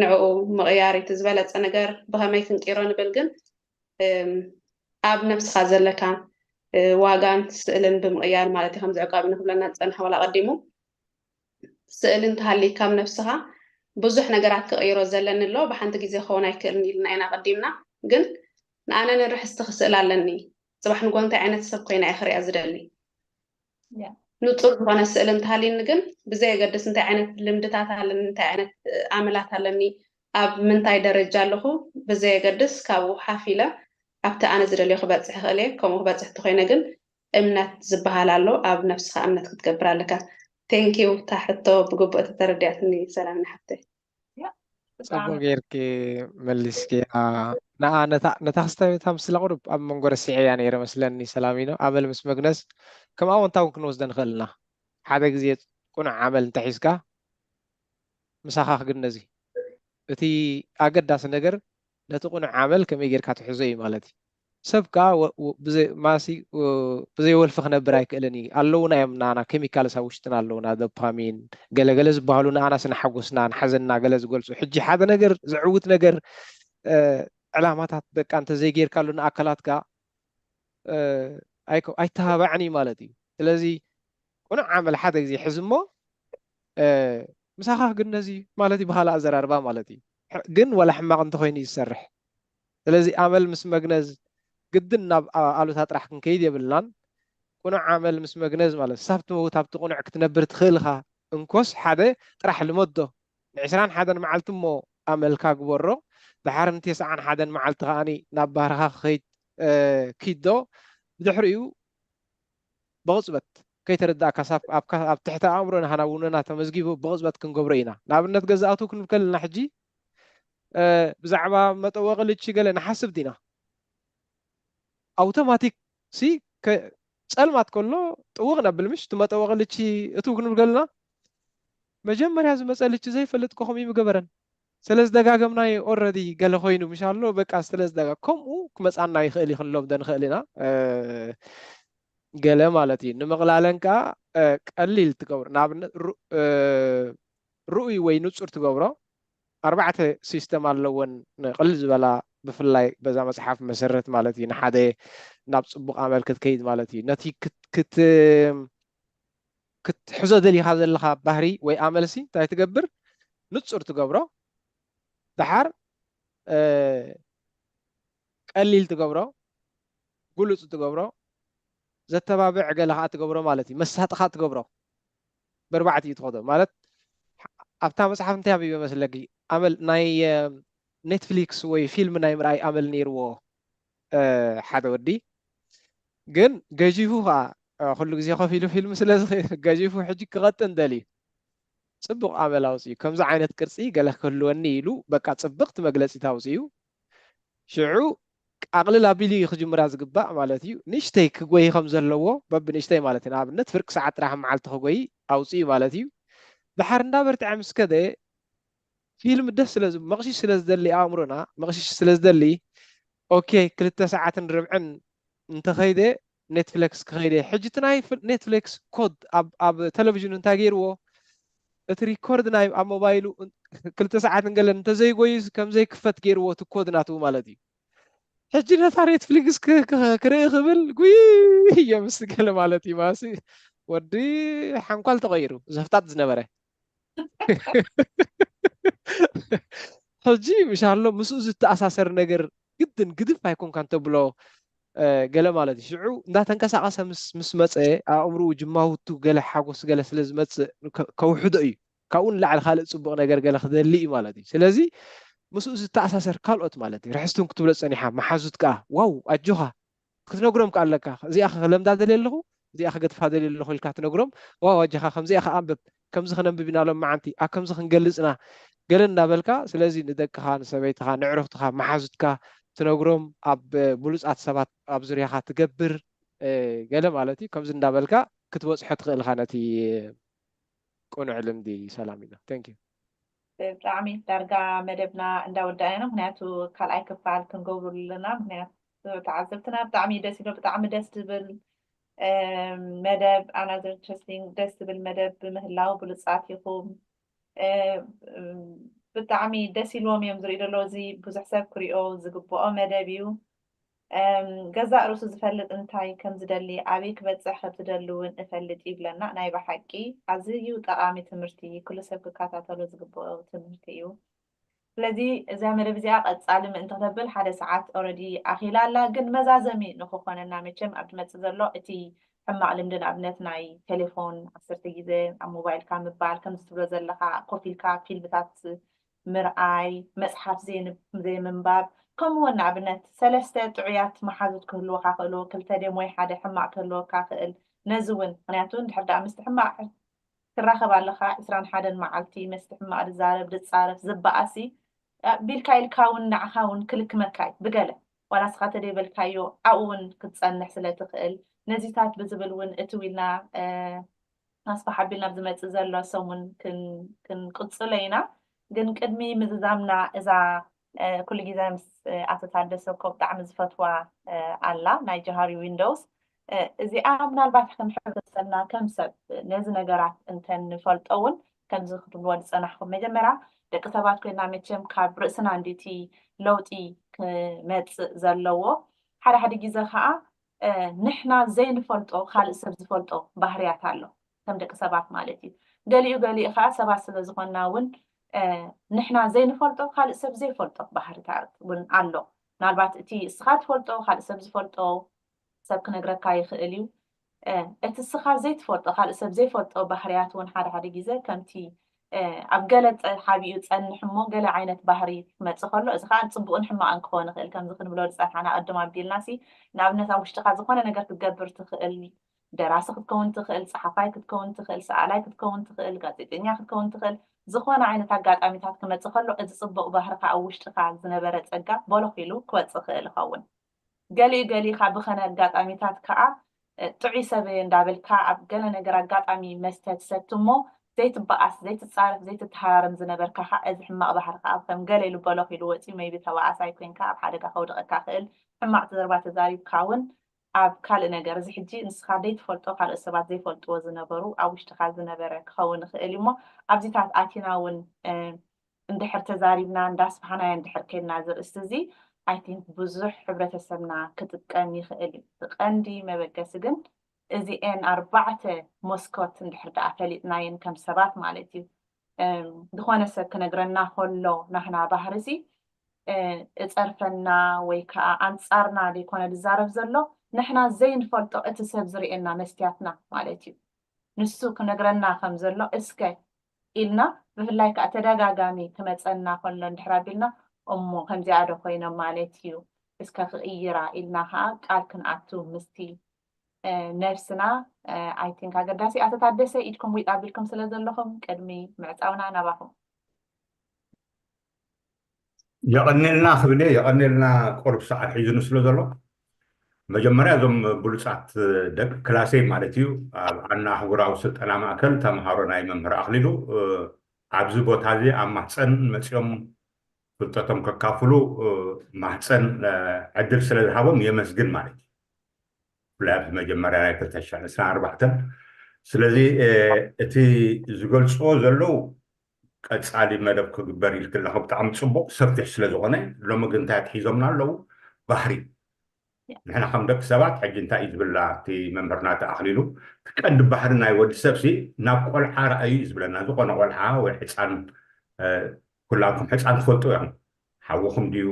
ንዕኡ ምቕያር እቲ ዝበለጸ ነገር። ብኸመይ ክንቅይሮ ንብል ግን ኣብ ነብስኻ ዘለካ ዋጋን ስእልን ብምቕያር ማለት እዩ። ከምዚ ዕቃቢ ንክብለና ዝጸንሐ ዋላ ቀዲሙ ስእሊ እንተሃልይካ ኣብ ነብስኻ ብዙሕ ነገራት ክቕይሮ ዘለኒ ኣሎ። ብሓንቲ ግዜ ክኸውን ኣይክእልን ኢልና ኢና ቀዲምና። ግን ንኣነ ንርሕስቲ ክስእል ኣለኒ። ጽባሕ ንጎ እንታይ ዓይነት ሰብ ኮይና እየ ክሪኣ ዝደሊ? ንጹር ዝኾነ ስእሊ እንተሃልዩኒ ግን ብዘየገድስ እንታይ ዓይነት ልምድታት ኣለኒ፣ እንታይ ዓይነት ኣመላት ኣለኒ፣ ኣብ ምንታይ ደረጃ ኣለኹ ብዘየገድስ ካብኡ ሓፍ ኢለ ኣብቲ ኣነ ዝደልዮ ክበጽሕ ይኽእል እየ። ከምኡ ክበጽሕ እንተኾይነ ግን እምነት ዝበሃል ኣሎ። ኣብ ነብስኻ እምነት ክትገብር ኣለካ። ቴንኪው፣ እታ ሕቶ ብግቡእ ተተረዲኣትኒ። ሰላም ንሓፍተይ። ጽቡቅ ጌርኪ መሊስኪ። ንኣ ነታ ክስተ ቤታ ምስ ለቕርብ ኣብ መንጎ ረሲዐያ ነይረ መስለኒ። ሰላሚኖ ኣመል ምስ መግነዝ ከም ኣወንታ እውን ክንወስደ ንኽእል ኢና። ሓደ ግዜ ቁኑዕ ዓመል እንተሒዝካ ምሳኻ ክግነዝ እዩ። እቲ ኣገዳሲ ነገር ነቲ ቁኑዕ ዓመል ከመይ ጌርካ ትሕዞ እዩ ማለት እዩ። ሰብ ከዓ ማሲ ብዘይ ወልፊ ክነብር ኣይክእልን እዩ። ኣለውና እዮም ናና ኬሚካልስ ኣብ ውሽጥና ኣለውና፣ ዶፓሚን ገለገለ ዝበሃሉ ንኣና ስነሓጎስና ንሓዘንና ገለ ዝገልፁ። ሕጂ ሓደ ነገር ዘዕውት ነገር ዕላማታት በቃ እንተዘይጌርካሉ ንኣካላትካ ኣይተባባዕን እዩ ማለት እዩ። ስለዚ ቁኑዕ ዓመል ሓደ ግዜ ሕዚ እሞ ምሳኻ ክግነዝ እዩ ማለት እዩ፣ ብኻልእ ኣዘራርባ ማለት እዩ። ግን ዋላ ሕማቕ እንተኾይኑ እዩ ዝሰርሕ። ስለዚ ኣመል ምስ መግነዝ ግድን ናብ ኣሉታ ጥራሕ ክንከይድ የብልናን። ቁኑዕ ኣመል ምስ መግነዝ ማለት ሳብቲ መውት ኣብቲ ቁኑዕ ክትነብር ትኽእል ኢኻ። እንኮስ ሓደ ጥራሕ ልመዶ። ንዕስራን ሓደን መዓልቲ እሞ ኣመልካ ግበሮ። ድሓር ንቴስዓን ሓደን መዓልቲ ከኣኒ ናብ ባህርኻ ክኸይድ ኪዶ። ብድሕሪኡ ብቕጽበት ከይተረዳእካ ሳብ ኣብ ትሕቲ ኣእምሮ ናህና ውነና ተመዝጊቡ ብቕጽበት ክንገብሮ ኢና። ንኣብነት ገዛእቱ ክንብል ከለና ሕጂ ብዛዕባ መጠወቒ ልቺ ገለ ንሓስብ ዲና? ኣውቶማቲክ ሲ ጸልማት ከሎ ጥውቕ ነብል ምሽ ትመጠወቒ ልቺ እቱ ክንብል ከለና መጀመርያ ዝመጸ ልቺ ዘይፈልጥ ከኸም እዩ ምገበረን። ስለ ዝደጋገምናዮ ኦረዲ ገለ ኮይኑ ምሽ ኣሎ በቃ ስለ ዝደጋ ከምኡ ክመጻና ይኽእል እዩ ክንለምዶ ንኽእል ኢና። ገለ ማለት እዩ። ንምቕላለንካ ቀሊል ትገብሮ ንኣብነት ርኡይ ወይ ንጹር ትገብሮ። ኣርባዕተ ሲስተም ኣለወን ቅልል ዝበላ ብፍላይ በዛ መጽሓፍ መሰረት ማለት እዩ። ንሓደ ናብ ጽቡቕ ኣመል ክትከይድ ማለት እዩ። ነቲ ክትሕዞ ደሊኻ ዘለኻ ባህሪ ወይ ኣመልሲ እንታይ ትገብር? ንጹር ትገብሮ። ደሓር ቀሊል ትገብሮ፣ ግሉጽ ትገብሮ፣ ዘተባብዕ ገለ ከዓ ትገብሮ ማለት እዩ። መሳጥኻ ትገብሮ በርባዕቲ እዩ ትኸዶ ማለት ኣብታ መጽሓፍ እንታይ ኣቢበ መስለኪ? ኣመል ናይ ኔትፍሊክስ ወይ ፊልም ናይ ምርኣይ ኣመል ነይርዎ ሓደ ወዲ ግን ገጂፉ ከዓ ኩሉ ግዜ ኮፍ ኢሉ ፊልም ስለ ገጂፉ ሕጂ ክቐጥን ደልዩ ጽቡቕ ኣመል ኣውፅኡ። ከምዚ ዓይነት ቅርፂ ገለ ክህልወኒ ኢሉ በቃ ፅብቕቲ መግለፂት ኣውፅኡ። ሽዑ ኣቕልል ኣቢሉ እዩ ክጅምራ ዝግባእ ማለት እዩ። ንእሽተይ ክጎይ ከም ዘለዎ በብንእሽተይ ማለት እዩ። ንኣብነት ፍርቂ ሰዓት ጥራሕ መዓልቲ ክጎይ ኣውፅኡ ማለት እዩ። ድሓር እንዳበርትዐ ምስ ከደ ፊልም ደስ ስለ መቕሽሽ ስለ ዝደሊ ኣእምሮና መቕሽሽ ስለ ዝደሊ ኦኬ ክልተ ሰዓትን ርብዕን እንተኸይደ ኔትፍለክስ ክኸይደ ሕጂ እቲ ናይ ኔትፍለክስ ኮድ ኣብ ቴሌቪዥኑ እንታይ ገይርዎ እቲ ሪኮርድ ናይ ኣብ ሞባይሉ ክልተ ሰዓት እንገለን እንተዘይጎዩ ከም ዘይክፈት ገይርዎ እቲ ኮድ ናትኡ ማለት እዩ። ሕጂ ነታ ኔትፍሊክስ ክርኢ ክብል ጉይ እየ ምስ ገለ ማለት እዩ ማሲ ወዲ ሓንኳል ተቐይሩ ዘፍጣጥ ዝነበረ ሕጂ ምሻሎ ምስኡ ዝተኣሳሰር ነገር ግድን ግድፍ ኣይኮንካን ተብሎ ገለ ማለት እዩ። ሽዑ እንዳተንቀሳቐሰ ምስ መፀ ኣእምርኡ ጅማውቱ ገለ ሓጎስ ገለ ስለ ዝመፅእ ከውሕዶ እዩ። ካብኡ ንላዕሊ ካልእ ፅቡቕ ነገር ገለ ክደሊ እዩ ማለት እዩ። ስለዚ ምስኡ ዝተኣሳሰር ካልኦት ማለት እዩ። ርሕስቱን ክትብሎ ፀኒሓ መሓዙት ከዓ ዋው ኣጆኻ ክትነግሮም ከዓ ኣለካ። እዚኣ ክለምዳ ደልየ ኣለኹ፣ እዚኣ ክገድፋ ደልየ ኣለኹ ኢልካ ትነግሮም። ዋው ኣጆኻ ከምዚኣ ከዓ ኣንብብ፣ ከምዚ ክነንብብ ኢና ሎም መዓንቲ፣ ኣብ ከምዚ ክንገልጽ ኢና ገለ እንዳበልካ። ስለዚ ንደቅኻ፣ ንሰበይትኻ፣ ንዕሩኽትኻ፣ መሓዙትካ ትነግሮም፣ ኣብ ብሉጻት ሰባት ኣብ ዙርያኻ ትገብር ገለ ማለት እዩ። ከምዚ እንዳበልካ ክትበጽሖ ትኽእል ኢኻ ነቲ ቅኑዕ ልምዲ ሰላም ኢልና። Thank you። ብጣዕሚ ዳርጋ መደብና እንዳወዳእና ኢና። ምክንያቱ ካልኣይ ክፋል ክንገብሩ ኣለና። ምክንያቱ ተዓዘብትና ብጣዕሚ ደስ ኢሎ፣ ብጣዕሚ ደስ ዝብል መደብ፣ ኣናዘር ኢንትረስቲንግ ደስ ዝብል መደብ ብምህላው ብሉፃት ኢኹም። ብጣዕሚ ደስ ኢልዎም እዮም ዝርኢ ዘለዉ። እዚ ብዙሕ ሰብ ክሪኦ ዝግብኦ መደብ እዩ። ገዛእ ርእሱ ዝፈልጥ እንታይ ከም ዝደሊ፣ ኣበይ ክበፅሕ ከም ዝደሊ እውን እፈልጥ ይብለና። ናይ ብሓቂ ኣዝዩ ጠቓሚ ትምህርቲ፣ ኩሉ ሰብ ክከታተሎ ዝግብኦ ትምህርቲ እዩ። ስለዚ እዛ መደብ እዚኣ ቀፃሊ ምእንቲ ክተብል ሓደ ሰዓት ኦረዲ ኣኺላ ኣላ። ግን መዛዘሚ ንክኾነና መቸም ኣብ ዝመፅእ ዘሎ እቲ ሕማቕ ልምዲ፣ ንኣብነት ናይ ቴሌፎን ዓሰርተ ግዜ ኣብ ሞባይልካ ምባል፣ ከምዚ ትብሎ ዘለኻ ኮፍ ኢልካ ፊልምታት ምርኣይ፣ መፅሓፍ ዘይምንባብ፣ ከምኡውን ንኣብነት ሰለስተ ጥዑያት መሓዙት ክህልወካ ክእሉ፣ ክልተ ደም ወይ ሓደ ሕማቕ ክህልወካ ክእል። ነዚ እውን ምክንያቱ እንድሕር ደኣ ምስቲ ሕማቕ ትራኸብ ኣለኻ፣ ዕስራን ሓደን መዓልቲ ምስቲ ሕማቕ ዝዛረብ፣ ዝፃረፍ፣ ዝበኣሲ ቢልካ ኢልካ እውን ንዓኻ እውን ክልክመካ እዩ ብገለ ዋላ ስኻ ተደይበልካዮ ኣብኡ እውን ክትፀንሕ ስለ ትኽእል፣ ነዚታት ብዝብል እውን እትው ኢልና ኣስፋሕ ኣቢልና ኣብ ዝመፅእ ዘሎ ሰሙን ክንቅፅሎ ኢና። ግን ቅድሚ ምዝዛምና እዛ ኩሉ ግዜ ምስ ኣቶ ታደሰ እኮ ብጣዕሚ ዝፈትዋ ኣላ ናይ ጀሃሪ ዊንዶውስ እዚኣ ምናልባት ከም ሕብረተሰብና ከም ሰብ ነዚ ነገራት እንተንፈልጦ እውን ከምዚ ክትብልዎ ዝፀናሕኩም መጀመርያ ደቂ ሰባት ኮይና መቸም ካብ ርእስና እንዲቲ ለውጢ ክመፅእ ዘለዎ ሓደ ሓደ ግዜ ከዓ ንሕና ዘይንፈልጦ ካልእ ሰብ ዝፈልጦ ባህርያት ኣሎ ከም ደቂ ሰባት ማለት እዩ። ገሊኡ ገሊኡ ከዓ ሰባት ስለ ዝኾንና እውን ንሕና ዘይንፈልጦ ካልእ ሰብ ዘይፈልጦ ባህርታት እውን ኣሎ። ምናልባት እቲ እስኻ ትፈልጦ ካልእ ሰብ ዝፈልጦ ሰብ ክነግረካ ይኽእል እዩ። እቲ እስኻ ዘይትፈልጦ ካልእ ሰብ ዘይፈልጦ ባህርያት እውን ሓደ ሓደ ግዜ ከምቲ ኣብ ገለ ሓቢኡ ፀንሕ እሞ ገለ ዓይነት ባህሪ ክመፅእ ከሎ እዚ ከዓ ፅቡቕን ሕማቕን ክኸውን ይኽእል። ከምዚ ክንብሎ ዝፀናሕና ቅድም ኣቢልና ሲ ንኣብነት ኣብ ውሽጥኻ ዝኾነ ነገር ክትገብር ትኽእል ደራሲ ክትከውን ትኽእል፣ ፀሓፋይ ክትከውን ትኽእል፣ ሰኣላይ ክትከውን ትኽእል፣ ጋዜጠኛ ክትከውን ትኽእል። ዝኾነ ዓይነት ኣጋጣሚታት ክመፅእ ከሎ እዚ ፅቡቕ ባህርኻ ኣብ ውሽጥኻ ዝነበረ ፀጋ ቦሎኽ ኢሉ ክወፅእ ይኽእል ይኸውን። ገሊኡ ገሊኻ ብኸነ ኣጋጣሚታት ከዓ ጥዑይ ሰብ እንዳበልካ ኣብ ገለ ነገር ኣጋጣሚ መስተ ትሰቲ እሞ ዘይትበኣስ ዘይትፃረፍ ዘይትተሃራረም ዝነበርካ ከዓ እዚ ሕማቕ ባህርካ ኣብ ከም ገለ ኢሉ ቦሎኽ ኢሉ ወፂኡ maybe ተባኣሳይ ኮይንካ ኣብ ሓደጋ ከውድቐካ ክእል ሕማቕ ተዘርባ ተዛሪብካ እውን ኣብ ካልእ ነገር እዚ ሕጂ ንስኻ ዘይትፈልጦ ካልኦት ሰባት ዘይፈልጥዎ ዝነበሩ ኣብ ውሽጥኻ ዝነበረ ክኸውን ይኽእል እዩ እሞ ኣብዚታት ኣቲና እውን እንድሕር ተዛሪብና እንዳስፋሕናዮ እንድሕር ከድና እዚ ርእስቲ እዚ I think ብዙሕ ሕብረተሰብና ክጥቀም ይኽእል እዩ። እቲ ቀንዲ መበገሲ ግን እዚኤን ኣርባዕተ መስኮት እንድሕር ደኣ ፈሊጥናየን ከም ሰባት ማለት እዩ ዝኾነ ሰብ ክነግረና ከሎ ናህና ባህርሲ እፀርፈና ወይ ከዓ ኣንፃርና ዘይኮነ ዝዛረብ ዘሎ ንሕና ዘይንፈልጦ እቲ ሰብ ዝርእየና መስትያትና ማለት እዩ። ንሱ ክነግረና ከም ዘሎ እስከ ኢልና ብፍላይ ከዓ ተደጋጋሚ ክመፀና ከሎ እንድሕር ኣቢልና እሞ ከምዚኣ ዶ ኮይኖም ማለት እዩ እስከ ክቕይራ ኢልና ከዓ ቃል ክንኣቱ ምስቲ ነብስና I think ኣገዳሲ ኣቶ ታደሰ ኢድኩም ዊጥ ኣቢልኩም ስለ ዘለኹም ቅድሚ ምዕፃውና ናባኹም የቐኔልና ክብል እየ። የቐኔልና ቁሩብ ሰዓት ሒዙኒ ስለ ዘሎ መጀመርያ እዞም ብሉፃት ደቂ ክላሰይ ማለት እዩ ኣብ ኣና ኣህጉራዊ ስልጠና ማእከል ተምሃሮ ናይ መምህር ኣኽሊሉ ኣብዚ ቦታ እዚ ኣብ ማህፀን መፂኦም ፍልጠቶም ከካፍሉ ማህፀን ዕድል ስለ ዝሃቦም የመስግን ማለት እዩ። ብፍላይ ኣብዚ መጀመርያ ናይ ክልተ ሽሕን ዕስራን ኣርባዕተን ስለዚ እቲ ዝገልፅዎ ዘለዉ ቀፃሊ መደብ ክግበር ኢልክለኹ ብጣዕሚ ፅቡቕ ሰፊሕ ስለ ዝኾነ ሎሚ ግን እንታይ ኣትሒዞምና ኣለዉ ባህሪ ንሕና ከም ደቂ ሰባት ሕጂ እንታይ እዩ ዝብላ እቲ መምህርና ተኣኽሊሉ እቲ ቀንዲ ባህሪ ናይ ወዲ ሰብ ሲ ናብ ቆልዓ ረኣዩ እዩ ዝብለና ዝኾነ ቆልዓ ወይ ሕፃን ኩላኩም ሕፃን ትፈልጡ እዮም ሓውኹም ድዩ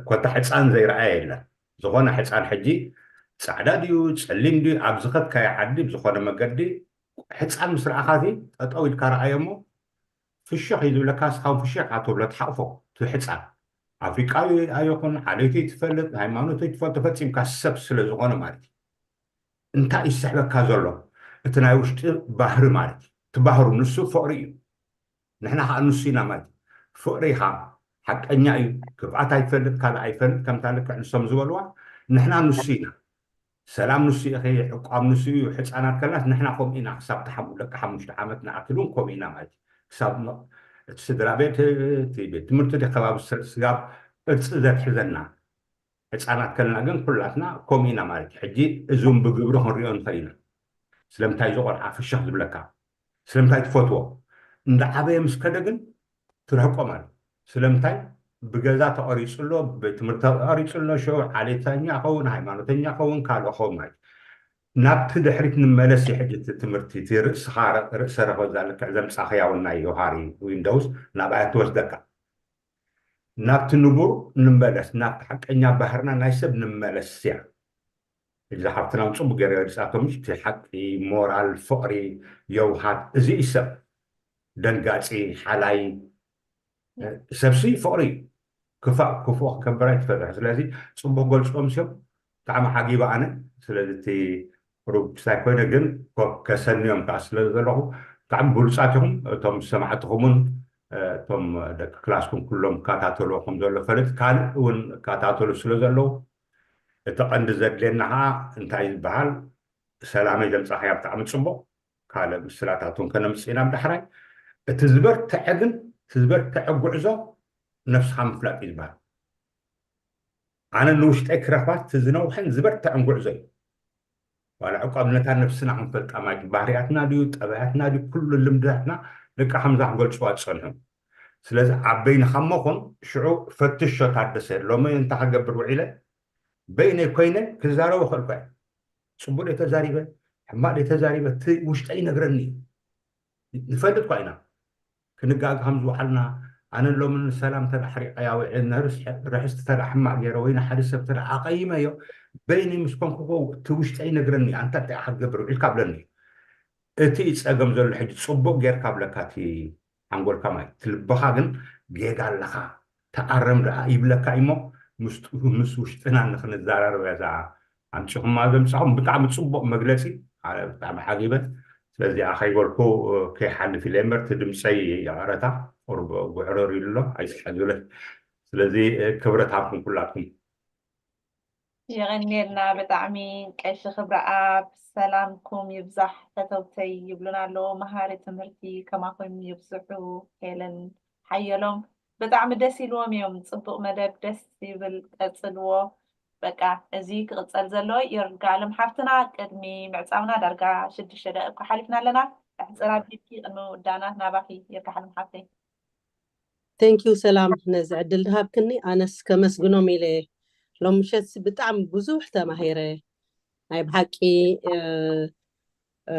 ኮታ ሕፃን ዘይረኣየ የለን ዝኾነ ሕፃን ሕጂ ፃዕዳ ድዩ ፀሊም ድዩ ኣብ ዝኸድካዮ ዓዲ ብዝኾነ መገዲ ሕፃን ምስ ረኣኻሲ ጠጠው ኢልካ ረኣዮ እሞ ፍሽኽ እዩ ዝብለካ እስኻ ፍሽኽ ኣትብሎ ትሓቕፎ እቲ ሕፃን ኣፍሪቃዊ ኣይኹን ዓሌቱ ትፈልጥ ሃይማኖቱ ትፈልጥ ተፈፂምካ ሰብ ስለ ዝኾነ ማለት እዩ እንታይ ይስሕበካ ዘሎ እቲ ናይ ውሽጢ ባህሪ ማለት እዩ እቲ ባህሩ ንሱ ፍቕሪ እዩ ንሕና ከዓ ንሱ ኢና ማለት እዩ ፍቕሪ ኢኻ ሓቀኛ እዩ ክፍኣት ኣይፈልጥ ካልእ ኣይፈልጥ ከምታ ልክዕ ንሶም ዝበልዋ ንሕና ንሱ ኢና ሰላም ንሱ ኢኺ ዕቋም ንሱ እዩ ሕፃናት ከላስ ንሕና ከምኡ ኢና ክሳብ ተሓምኡ ደቂ ሓሙሽተ ዓመት ንኣክል እውን ከምኡ ኢና ማለት እዩ ክሳብ እቲ ስድራ ቤት፣ እቲ ቤት ትምህርቲ፣ እቲ ከባቢ ስር-፣ ስጋብ ቅርፂ ዘትሕዘና። ህፃናት ከለና ግን ኩላትና ከምኡ ኢና ማለት እዩ። ሕጂ እዚውን ብግብሪ ክንሪኦ ንኽእል ኢና። ስለምንታይ እዚ ቆልዓ ፍሽኽ ዝብለካ? ስለምንታይ ትፈትዎ? እንዳዓበየ ምስ ከደ ግን ትርሕቆ ማለት እዩ። ስለምንታይ? ብገዛ ተቐሪፁ ኣሎ፣ ቤት ትምህርቲ ተቐሪፁ ኣሎ፣ ሽዑ ዓሌተኛ ኸውን፣ ሃይማኖተኛ ኸውን፣ ካልእ ኸውን ማለት እዩ። ናብቲ ድሕሪት ንመለስ እዩ። ሕጂ እቲ ትምህርቲ፣ እቲ ርእስኻ ርእሰ ረኸ-፣ እዛ ልክዕ ዘምጻኽያ እውን ናይ ዮሃሪ ዊንዶውስ ናብኣ ትወስደካ። ናብቲ ንቡር ንመለስ፣ ናብቲ ሓቀኛ ባህርና ናይ ሰብ ንመለስ እያ። እዚ ሓፍትና እውን ጽቡቅ ገይረ ገሊጻቶ፣ ምሽ እቲ ሓቂ፣ ሞራል፣ ፍቕሪ፣ የውሃት፣ እዚ እዩ ሰብ። ደንጋጺ፣ ሓላይ፣ ሰብሲ ፍቕሪ እዩ። ክፋእ ክፉእ ክገብር ኣይትፈርሕ። ስለዚ ጽቡቅ ገልጽዎም ሲኦም ብጣዕሚ ዓጊበ ኣነ። ስለዚ እቲ ሩብ ክሳይ ኮይነ ግን ኮ-፣ ከሰንዮም ከዓ ስለ ዘለኹ ብጣዕሚ ብሉጻት ኢኹም። እቶም ሰማዕትኹምን እቶም ደቂ ክላስኩም ኩሎም ይከታተልዎ ከም ዘሎ ፈልጥ፣ ካልእ እውን ይከታተሉ ስለ ዘለዉ እቲ ቀንዲ ዘድልየና ከዓ እንታይ ዝበሃል ሰላመይ ዘምጻእኻያ ብጣዕሚ ጽቡቕ። ካልእ ምስላታት እውን ከነምጽእ ኢና ብዳሕራይ። እቲ ዝበርትዐ ግን፣ እቲ ዝበርትዐ ጉዕዞ ነብስኻ ምፍላጥ እዩ ዝበሃል። ኣነ ንውሽጠይ ክረኽባ እቲ ዝነውሐን ዝበርትዐን ጉዕዞ እዩ። ዋላ ዕቋብነታ ነብስና ክንፈልጣ ማለት እዩ። ባህርያትና ድዩ፣ ጠባያትና ድዩ፣ ኩሉ ልምድታትና ደቂ ሓምዛ ክገልጽዋ ዝጸንሑ። ስለዚ ኣብ በይንኻ እሞ ኹን፣ ሽዑ ፈትሾ ታደሰ። ሎሚ እንታይ ክገብር ውዒለ? በይነይ ኮይነ ክዛረብ እኽእል እኳ እየ። ጽቡቕ ድየ ተዛሪበ? ሕማቕ ድየ ተዛሪበ? እቲ ውሽጠይ ይነግረኒ እዩ። ንፈልጥ እኳ ኢና። ክንጋገ ከም ዝወዓልና፣ ኣነ ሎሚ ንሰላም እንተ ደኣ ኣሕሪቐያ ውዒለ፣ ንርስ-፣ ርሕስቲ እንተ ደኣ ሕማቕ ገይረ ወይ ንሓደ ሰብ እንተ ደኣ ኣቐይመዮ፣ በይነይ ምስ ኮንኩዎ እቲ ውሽጠይ ይነግረኒ፣ ኣንታ እንታይ ኢኻ ክትገብር ውዒልካ እብለኒ እዩ። እቲ እዩ ጸገም ዘሎ ሕጂ። ጽቡቕ ጌርካ እብለካ እቲ ሓንጎልካ ማለት እቲ ልብኻ ግን ጌጋ ኣለኻ፣ ተኣረም ደኣ ይብለካ እዩ እሞ፣ ምስጢሩ ምስ ውሽጥና ንኽንዘራረብ እያ እዛ ኣምጺኹማ ዘምጻኹም። ብጣዕሚ ጽቡቕ መግለጺ፣ ኣነ ብጣዕሚ ዓጊበ። ስለዚ ከይበልኩ ከይሓልፍ ኢለ እምበር፣ እቲ ድምጸይ ይቕረታ፣ ቁሩብ ጉዕረር ኢሉ ኣሎ፣ ኣይስሕል ዝብለ። ስለዚ ክብረት ሃብኩም ኩላትኩም። የቐንየልና ብጣዕሚ ቀሺ ክብረኣብ፣ ሰላምኩም ይብዛሕ ፈተውተይ ይብሉና ኣለዉ። መሃሪ ትምህርቲ ከማኹም ይብዝሑ። ሄለን ሓየሎም ብጣዕሚ ደስ ኢልዎም እዮም። ጽቡቕ መደብ፣ ደስ ይብል፣ ቀጽልዎ። በቃ እዚ ክቕጸል ዘለዎ። ይርጋለም ሓፍትና፣ ቅድሚ ምዕጻውና ዳርጋ ሽዱሽተ ደቂቕ ሓሊፍና ኣለና። ኣሕጽር ኣቢልኪ ቅድሚ ምውዳእና ናባኺ ይርጋለም ሓፍተይ። Thank you ሰላም፣ ነዚ ዕድል ዝሃብክኒ። ኣነስ ከመስግኖም ኢለ እየ። ሎም ምሸትሲ ብጣዕሚ ብዙሕ ተማሂረ። ናይ ብሓቂ፣ እ፣ እ፣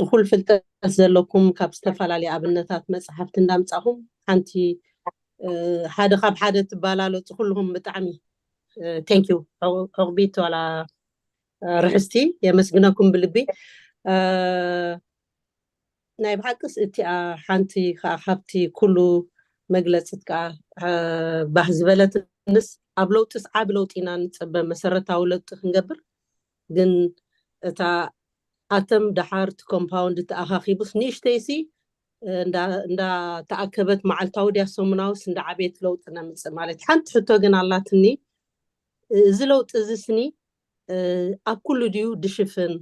እኹል ፍልጠት ዘለኩም ካብ ዝተፈላለዩ ኣብነታት መጽሓፍቲ እንዳምጻኹም ሓንቲ፣ እ፣ ሓደ ካብ ሓደ ትባላለጹ ኩልኹም ብጣዕሚ፣ እ፣ thank you። ዕቑ-፣ ዕቑቢት ዋላ፣ እ፣ ርሕስቲ የመስግነኩም ብልቢ። እ፣ ናይ ብሓቅስ እቲኣ ሓንቲ ከዓ ካብቲ ኩሉ መግለጽት ከዓ፣ እ፣ ባህ ዝበለትንስ ኣብ ለውጥስ ዓቢ ለውጢ ኢና ንጸበ፣ መሰረታዊ ለውጢ ክንገብር። ግን እታ ኣተም ደሓር እቲ ኮምፓውንድ ተኣኻኺቡስ ንእሽተይሲ፣ እ፣ እንዳ-፣ እንዳተኣከበት መዓልታዊ ድያ ሰሙናውስ እንዳ ዓበየት ለውጢ ነምጽእ ማለት። ሓንቲ ሕቶ ግን ኣላትኒ፣ እዚ ለውጢ እዚ ስኒ፣ እ፣ ኣብ ኩሉ ድዩ ድሽፍን፣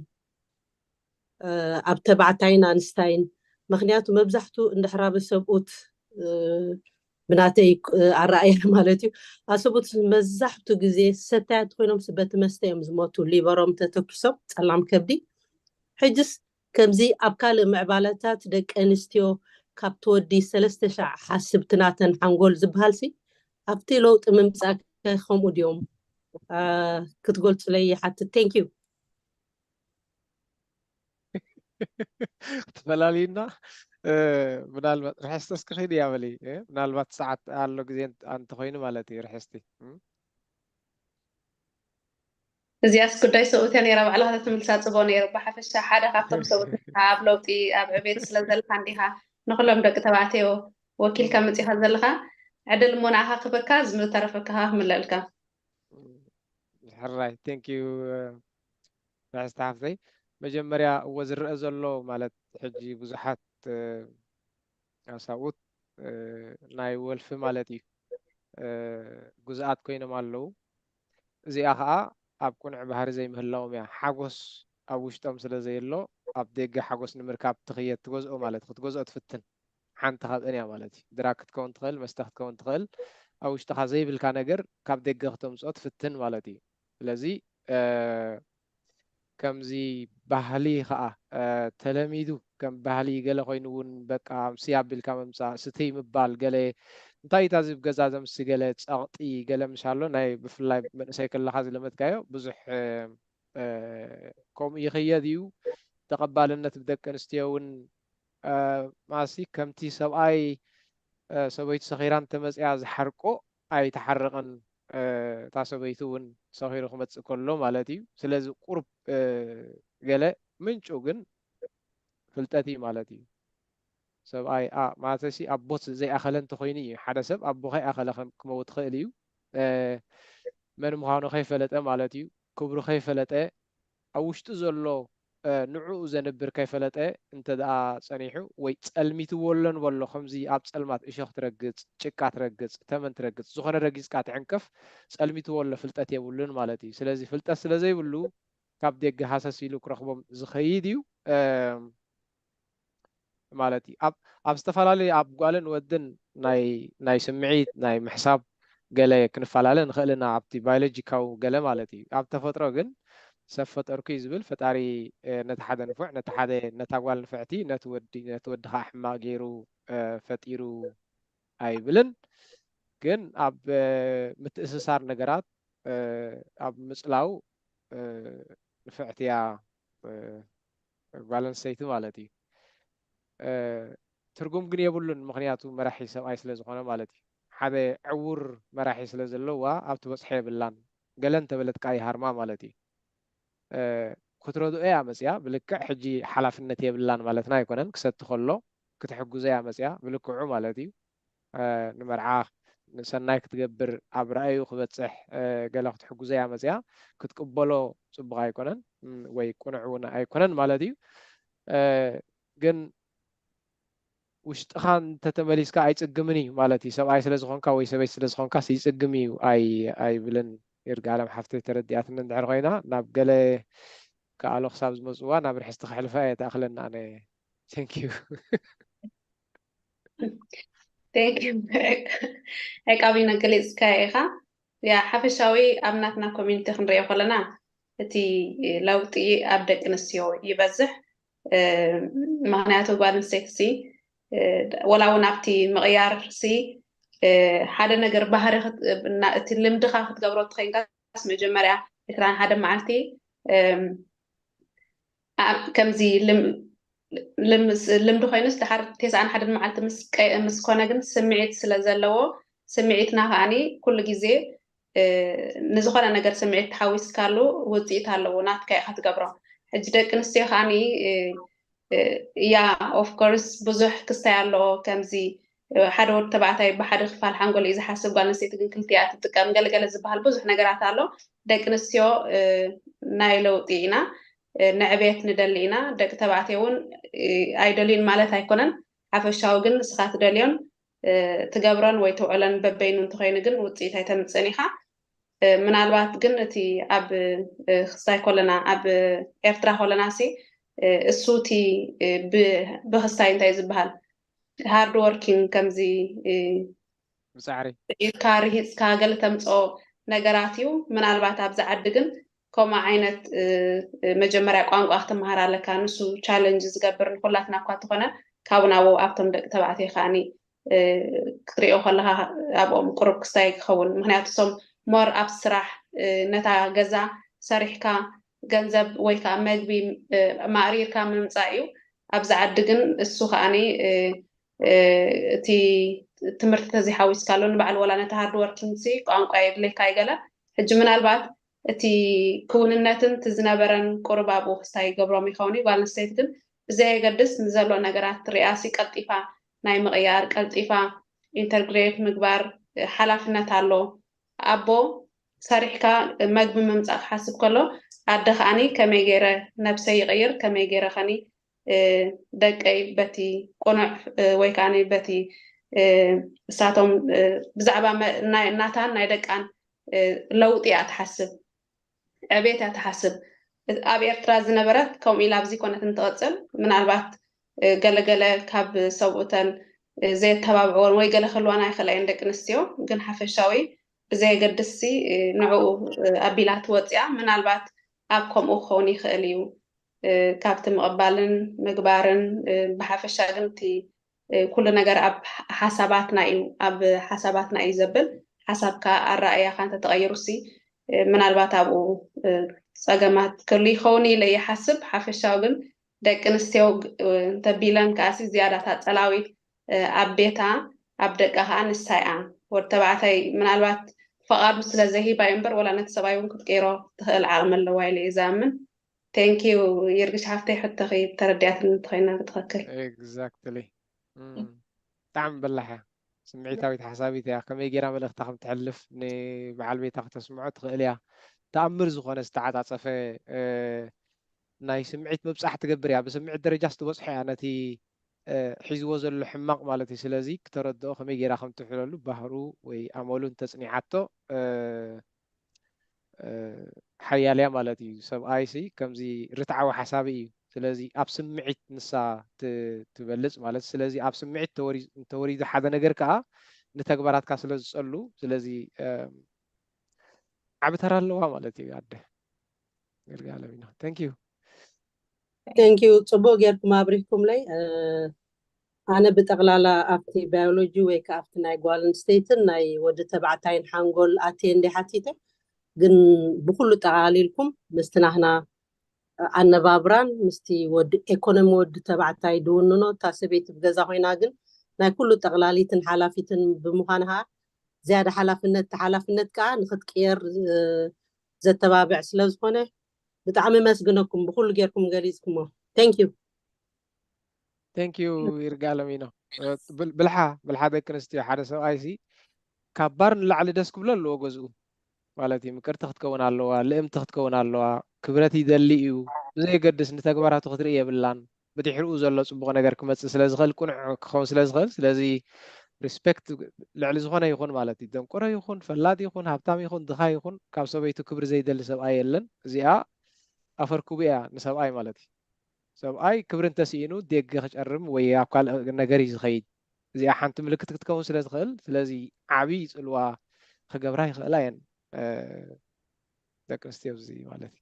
እ፣ ኣብ ተባዕታይን ኣንስታይን? ምኽንያቱ መብዛሕቱ እንድሕር ኣብ ሰብኡት፣ እ፣ ብናተይ፣ እ፣ ኣረኣእያ ማለት እዩ፣ ኣብ ሰብኡት መብዛሕቱ ግዜ ሰታያት ኮይኖም በቲ መስተ እዮም ዝሞቱ፣ ሊበሮም ተተኪሶም ጸላም ከብዲ። ሕጅስ ከምዚ ኣብ ካልእ ምዕባለታት ደቂ ኣንስትዮ ካብ ትወዲ ሰለስተ ሻዕ ሓስብቲ ናተን ሓንጎል ዝበሃልሲ ኣብቲ ለውጢ ምምጻእ ከ ከምኡ ድዮም? እ፣ ክትገልጹለይ ይሓትት። Thank you። ክትፈላልዩና፣ እ፣ ምናልባት ርሕስቲ እስኪ ኺድ እያ በሊ፣ እ፣ ምናልባት ሰዓት ኣሎ ግዜ እንተ-፣ እንተኾይኑ ማለት እዩ ርሕስቲ። እም። እዚኣስ ጉዳይ ሰብኡት እያ ነይራ፣ ባዕልኻ ተትምልሳ ጽቡቕ ነይሩ። ብሓፈሻ ሓደ ካብቶም ሰብኡት ኢኻ፣ ኣብ ለውጢ ኣብ ዕቤት ስለ ዘለኻ እንዲኻ ንኹሎም ደቂ ተባዕትዮ ወኪልካ መጺኻ ዘለኻ። ዕድል እሞ ንዓኻ ክህበካ፣ ዝምተረፈካ ክምለኣልካ። ሕራይ፣ thank you፣ ርሕስቲ ሓፍተይ። መጀመርያ እዎ ዝረአ ዘሎ ማለት ሕጂ ብዙሓት፣ እ፣ ሰብኡት፣ እ፣ ናይ ወልፊ ማለት እዩ፣ እ፣ ግዙኣት ኮይኖም ኣለዉ። እዚኣ ኸዓ ኣብ ቅኑዕ ባህሪ ዘይምህላዎም እያ። ሓጎስ ኣብ ውሽጦም ስለ ዘየሎ ኣብ ደገ ሓጎስ ንምርካብ ትኽየድ ትገዝኦ ማለት ክትገዝኦ ትፍትን። ሓንቲ ካብአን እያ ማለት እዩ። ድራግ ክትከውን ትኽእል፣ መስተ ክትከውን ትኽእል፣ ኣብ ውሽጥኻ ዘይብልካ ነገር ካብ ደገ ክተምፅኦ ትፍትን ማለት እዩ። ስለዚ ከምዚ ባህሊ ከዓ ተለሚዱ ከም ባህሊ ገለ ኮይኑ እውን በቃ ምስ ኣቢልካ ምምፃእ፣ ስትይ ምባል፣ ገለ እንታይ እታ ዝብ ገዛ ዘምሲ ገለ ፀቕጢ ገለ ምሻሎ ናይ ብፍላይ መንእሰይ ከለካ ዝለመድካዮ ብዙሕ ከምኡ ይኽየድ እዩ። ተቐባልነት ብደቂ ኣንስትዮ እውን ማሲ ከምቲ ሰብኣይ ሰበይቱ ሰኺራ እንተመፅያ ዝሓርቆ ኣይተሓርቕን። እታ ሰበይቱ እውን ሰኺሩ ክመፅእ ከሎ ማለት እዩ። ስለዚ ቁሩብ ገለ ምንጩ ግን ፍልጠት እዩ ማለት እዩ። ሰብኣይ ማለተሲ ኣቦት ዘይኣኸለ እንተኮይኑ እዩ። ሓደ ሰብ ኣቦ ከይኣኸለ ክመውት ክእል እዩ። መን ምዃኑ ከይፈለጠ ማለት እዩ። ክብሩ ከይፈለጠ ኣብ ውሽጡ ዘሎ ንዕኡ ዘንብር ከይፈለጠ እንተ ደኣ ጸኒሑ ወይ ጸልሚትዎ ኣሎ ንበሎ፣ ከምዚ ኣብ ጸልማት እሾኽ ትረግጽ፣ ጭቃ ትረግጽ፣ ተመን ትረግጽ፣ ዝኾነ ረጊጽካ ትዕንከፍ፣ ጸልሚትዎ ኣሎ፣ ፍልጠት የብሉን ማለት እዩ። ስለዚ ፍልጠት ስለ ዘይብሉ ካብ ደገ ሃሰስ ኢሉ ክረኽቦም ዝኸይድ እዩ። ማለት እዩ። ኣብ ኣብ ዝተፈላለዩ ኣብ ጓልን ወድን ናይ ናይ ስምዒት ናይ ምሕሳብ ገለ ክንፈላለ ንኽእል ኢና ኣብቲ ባዮሎጂካዊ ገለ ማለት እዩ። ኣብ ተፈጥሮ ግን ሰብ ፈጠርኩ እዩ ዝብል ፈጣሪ ነቲ ሓደ ንፉዕ ነቲ ሓደ ነታ ጓል ንፍዕቲ ነቲ ወዲ ነቲ ወዲ ከዓ ሕማቕ ገይሩ ፈጢሩ ኣይብልን። ግን ኣብ ምትእስሳር ነገራት ኣብ ምጽላው ንፍዕቲ እያ ጓል ኣንስተይቲ ማለት እዩ። ትርጉም ግን የብሉን፣ ምኽንያቱ መራሒ ሰብኣይ ስለ ዝኾነ ማለት እዩ። ሓደ ዕውር መራሒ ስለ ዘለዋ ኣብ ትበጽሖ የብላን። ገለ እንተበለት ከኣ ይሃርማ ማለት እዩ። ክትረድኦ እያ መጽያ፣ ብልክዕ ሕጂ ሓላፍነት የብላን ማለትና ኣይኮነን። ክሰቲ ከሎ ክትሕግዞ እያ መጽያ፣ ብልክዑ ማለት እዩ። ንመርዓ ንሰናይ ክትገብር ኣብ ራእዩ ክበጽሕ ገለ ክትሕግዞ እያ መጽያ። ክትቅበሎ ጽቡቕ ኣይኮነን ወይ ቅኑዕ እውን ኣይኮነን ማለት እዩ። ግን ውሽጥኻ እንተተመሊስካ ኣይጽግምን እዩ ማለት እዩ። ሰብኣይ ስለ ዝኾንካ ወይ ሰበይቲ ስለ ዝኾንካስ ይጽግም እዩ ኣይብልን። ይርጋለም ሓፍተይ ተረዲኣትኒ እንድሕር ኮይና ናብ ገለ ከኣሎ ክሳብ ዝመፅዋ ናብ ርሕስቲ ክሕልፋ እየ ተኣኽለና ኣነ። Thank you። Thank you። ዕቃቢና ገሊፅካዮ ኢኻ። ያ ሓፈሻዊ ኣብ ናትና ኮሚኒቲ ክንሪኦ ከለና እቲ ለውጢ ኣብ ደቂ ኣንስትዮ ይበዝሕ። ምክንያቱ ጓል ኣንስተይቲ ሲ ወላ እውን ኣብቲ ምቕያር ሲ ሓደ ነገር ባህሪ እቲ ልምድኻ ክትገብሮ ትኸይንካስ መጀመርያ ዕስራን ሓደ መዓልቲ ከምዚ ልምዲ ኮይኑስ ድሓር ቴስዓን ሓደን መዓልቲ ምስ ኮነ ግን ስምዒት ስለ ዘለዎ ስምዒትና ከዓኒ ኩሉ ግዜ ንዝኾነ ነገር ስምዒት ተሓዊስካሉ ውፅኢት ኣለዎ። ናትካ ኢኻ ትገብሮ። ሕጂ ደቂ ኣንስትዮ ከዓኒ ያ ኦፍኮርስ ብዙሕ ክስታይ ኣለዎ። ከምዚ ሓደ ወዲ ተባዕታይ ብሓደ ክፋል ሓንጎል እዩ ዝሓስብ፣ ጓል ኣንስተይቲ ግን ክልቲኣ ትጥቀም ገለገለ ዝበሃል ብዙሕ ነገራት ኣሎ። ደቂ ኣንስትዮ ናይ ለውጢ ኢና፣ ንዕቤት ንደሊ ኢና። ደቂ ተባዕትዮ እውን ኣይደልዩን ማለት ኣይኮነን። ሓፈሻዊ ግን ንስኻ ትደልዮን ትገብሮን ወይ ተውዕለን በበይኑ እንተኾይኑ ግን ውፅኢት ኣይተምፅእን ኢኻ። ምናልባት ግን እቲ ኣብ ክስታይ ኮለና ኣብ ኤርትራ ኮለና ሲ እሱ እቲ ብክስታይ እንታይ ዝበሃል ሃርድ ወርኪንግ ከምዚ ብፃዕሪ ኢልካ ርሂፅካ ገለ ተምፅኦ ነገራት እዩ። ምናልባት ኣብዚ ዓዲ ግን ከምኡ ዓይነት መጀመርያ ቋንቋ ክትመሃር ኣለካ። ንሱ ቻለንጅ ዝገብር ንኩላትና እኳ እንተኾነ ካብኡ ናብኡ ኣብቶም ደቂ ተባዕትዮ ከዓኒ ክትሪኦ ከለካ ኣብኦም ቁሩብ ክስታይ ክኸውን። ምክንያቱ እሶም ሞር ኣብ ስራሕ ነታ ገዛ ሰሪሕካ ገንዘብ ወይ ከዓ መግቢ ማእሪርካ ምምፃእ እዩ። ኣብዚ ዓዲ ግን እሱ ከዓኒ እቲ ትምህርቲ ተዘይሓዊስካሉ ንባዕሉ ወላ ነቲ ሃርድ ወርኪንግ ሲ ቋንቋ የድልየካ ይገለ ሕጂ ምናልባት እቲ ክውንነትን እቲ ዝነበረን ቁሩብ ኣብኡ ክስታይ ይገብሮም ይኸውን እዩ። ጓል ኣንስተይቲ ግን ብዘየገድስ ንዘሎ ነገራት ሪኣሲ ቀልጢፋ ናይ ምቕያር ቀልጢፋ ኢንተርግሬት ምግባር ሓላፍነት ኣሎ። ኣቦ ሰሪሕካ መግቢ ምምፃእ ክሓስብ ከሎ ኣደ ከዓኒ ከመይ ገይረ ነብሰይ ይቕይር ከመይ ገይረ ከኒ ደቀይ በቲ ቁኑዕ ወይ ከዓ በቲ እሳቶም ብዛዕባ ናታን ናይ ደቃን ለውጢ እያ ትሓስብ፣ ዕቤት እያ ትሓስብ። ኣብ ኤርትራ ዝነበረት ከምኡ ኢላ ኣብዚ ኮነት እንትቕፅል ምናልባት ገለገለ ካብ ሰብኡተን ዘየተባብዕወን ወይ ገለ ክህልዋና ይኽእላ እየን ደቂ ኣንስትዮ። ግን ሓፈሻዊ ብዘየገድስሲ ንዕኡ ኣቢላ ትወፅያ። ምናልባት ኣብ ከምኡ ክኸውን ይኽእል እዩ፣ ካብቲ ምቕባልን ምግባርን። ብሓፈሻ ግን እቲ ኩሉ ነገር ኣብ ሓሳባትና እዩ፣ ኣብ ሓሳባትና እዩ ዘብል። ሓሳብካ ኣረኣእያካ እንተተቐይሩሲ ምናልባት ኣብኡ ፀገማት ክህሉ ይኸውን ኢለ ይሓስብ። ሓፈሻዊ ግን ደቂ ኣንስትዮ እንተቢለን ከዓሲ ዝያዳታ ፀላዊት ኣብ ቤታ ኣብ ደቃ ከዓ ንሳ እያ። ወዲ ተባዕታይ ምናልባት ፈቓዱ ስለ ዘሂባ እዩ እምበር ወላ ነቲ ሰብኣይ እውን ክትቀይሮ ትኽእል ዓቕሚ ኣለዋ ኢለ እየ ዝኣምን። ቴንኪዩ ይርግሽ ሓፍተይ፣ ሕቶኺ ተረዲኣትኒ እንተኾይና ብትኽክል። Exactly። ብጣዕሚ በላሕ እያ። ስምዒታዊት ሓሳቢት እያ። ከመይ ገይራ መልእኽታ ከም ትሕልፍ ንበዓል ቤታ ክተስምዖ ትኽእል እያ። ተኣምር ዝኾነ ዝተዓፃፀፈ ናይ ስምዒት ምብፃሕ ትገብር እያ። ብስምዒት ደረጃ ዝተበፅሖ እያ ነቲ ሒዝዎ ዘሎ ሕማቕ ማለት እዩ። ስለዚ ክተረድኦ ከመይ ገይራ ከም ትሕለሉ ባህሩ ወይ ኣመሉ እንተፅኒዓቶ ሓያል እያ ማለት እዩ። ሰብኣይሲ ከምዚ ርትዓዊ ሓሳቢ እዩ። ስለዚ ኣብ ስምዒት ንሳ ትበልፅ ማለት። ስለዚ ኣብ ስምዒት እንተወሪዱ ሓደ ነገር ከዓ ንተግባራትካ ስለ ዝፀሉ፣ ስለዚ ዓቢ ተራ ኣለዋ ማለት እዩ። ኣደ ይርጋለም ኢና። Thank you። Thank you። ፅቡቅ ጌርኩም ኣብሪህኩምለይ። ኣነ ብጠቕላላ ኣብቲ ባዮሎጂ ወይ ከዓ ኣብቲ ናይ ጓል ኣንስተይትን ናይ ወዲ ተባዕታይን ሓንጎል ኣትየ እንደ ሓቲተ፣ ግን ብኩሉ ጠቓሊልኩም ምስቲ ናህና ኣነባብራን ምስቲ ወዲ ኢኮኖሚ ወዲ ተባዕታይ ድውንኖ፣ እታ ሰበይቲ ብገዛ ኮይና ግን ናይ ኩሉ ጠቕላሊትን ሓላፊትን ብምዃን ከዓ ዝያዳ ሓላፍነት፣ እቲ ሓላፍነት ከዓ ንክትቅየር ዘተባብዕ ስለ ዝኾነ ብጣዕሚ መስግነኩም ብኩሉ ጌርኩም ገሊፅኩሞ። Thank you። Thank you ይርጋለም ኢኖ። ብልሓ ብልሓ ደቂ ኣንስትዮ ሓደ ሰብኣይ ሲ ካብ ባር ንላዕሊ ደስ ክብሎ ኣለዎ ገዝኡ ማለት እዩ። ምቅርቲ ክትከውን ኣለዋ፣ ልእምቲ ክትከውን ኣለዋ። ክብረት ይደሊ እዩ ብዘየገድስ ንተግባራቱ ክትርኢ የብላን። ብድሕሪኡ ዘሎ ፅቡቕ ነገር ክመፅእ ስለ ዝኽእል፣ ቅኑዕ ክኸውን ስለ ዝኽእል፣ ስለዚ ሪስፔክት ልዕሊ ዝኾነ ይኹን ማለት እዩ። ደንቆሮ ይኹን፣ ፈላጥ ይኹን፣ ሃብታም ይኹን፣ ድኻ ይኹን፣ ካብ ሰበይቱ ክብሪ ዘይደሊ ሰብኣይ የለን። እዚኣ ኣፈርኩቡ እያ ንሰብኣይ ማለት እዩ። ሰብኣይ ክብሪ እንተስኢኑ ዴገ ክጨርም ወይ ኣብ ካልእ ነገር እዩ ዝኸይድ። እዚኣ ሓንቲ ምልክት ክትከውን ስለ ትኽእል፣ ስለዚ ዓብዪ ፅልዋ ክገብራ ይኽእላ እየን ደቂ ኣንስትዮ ኣብዚ ማለት እዩ።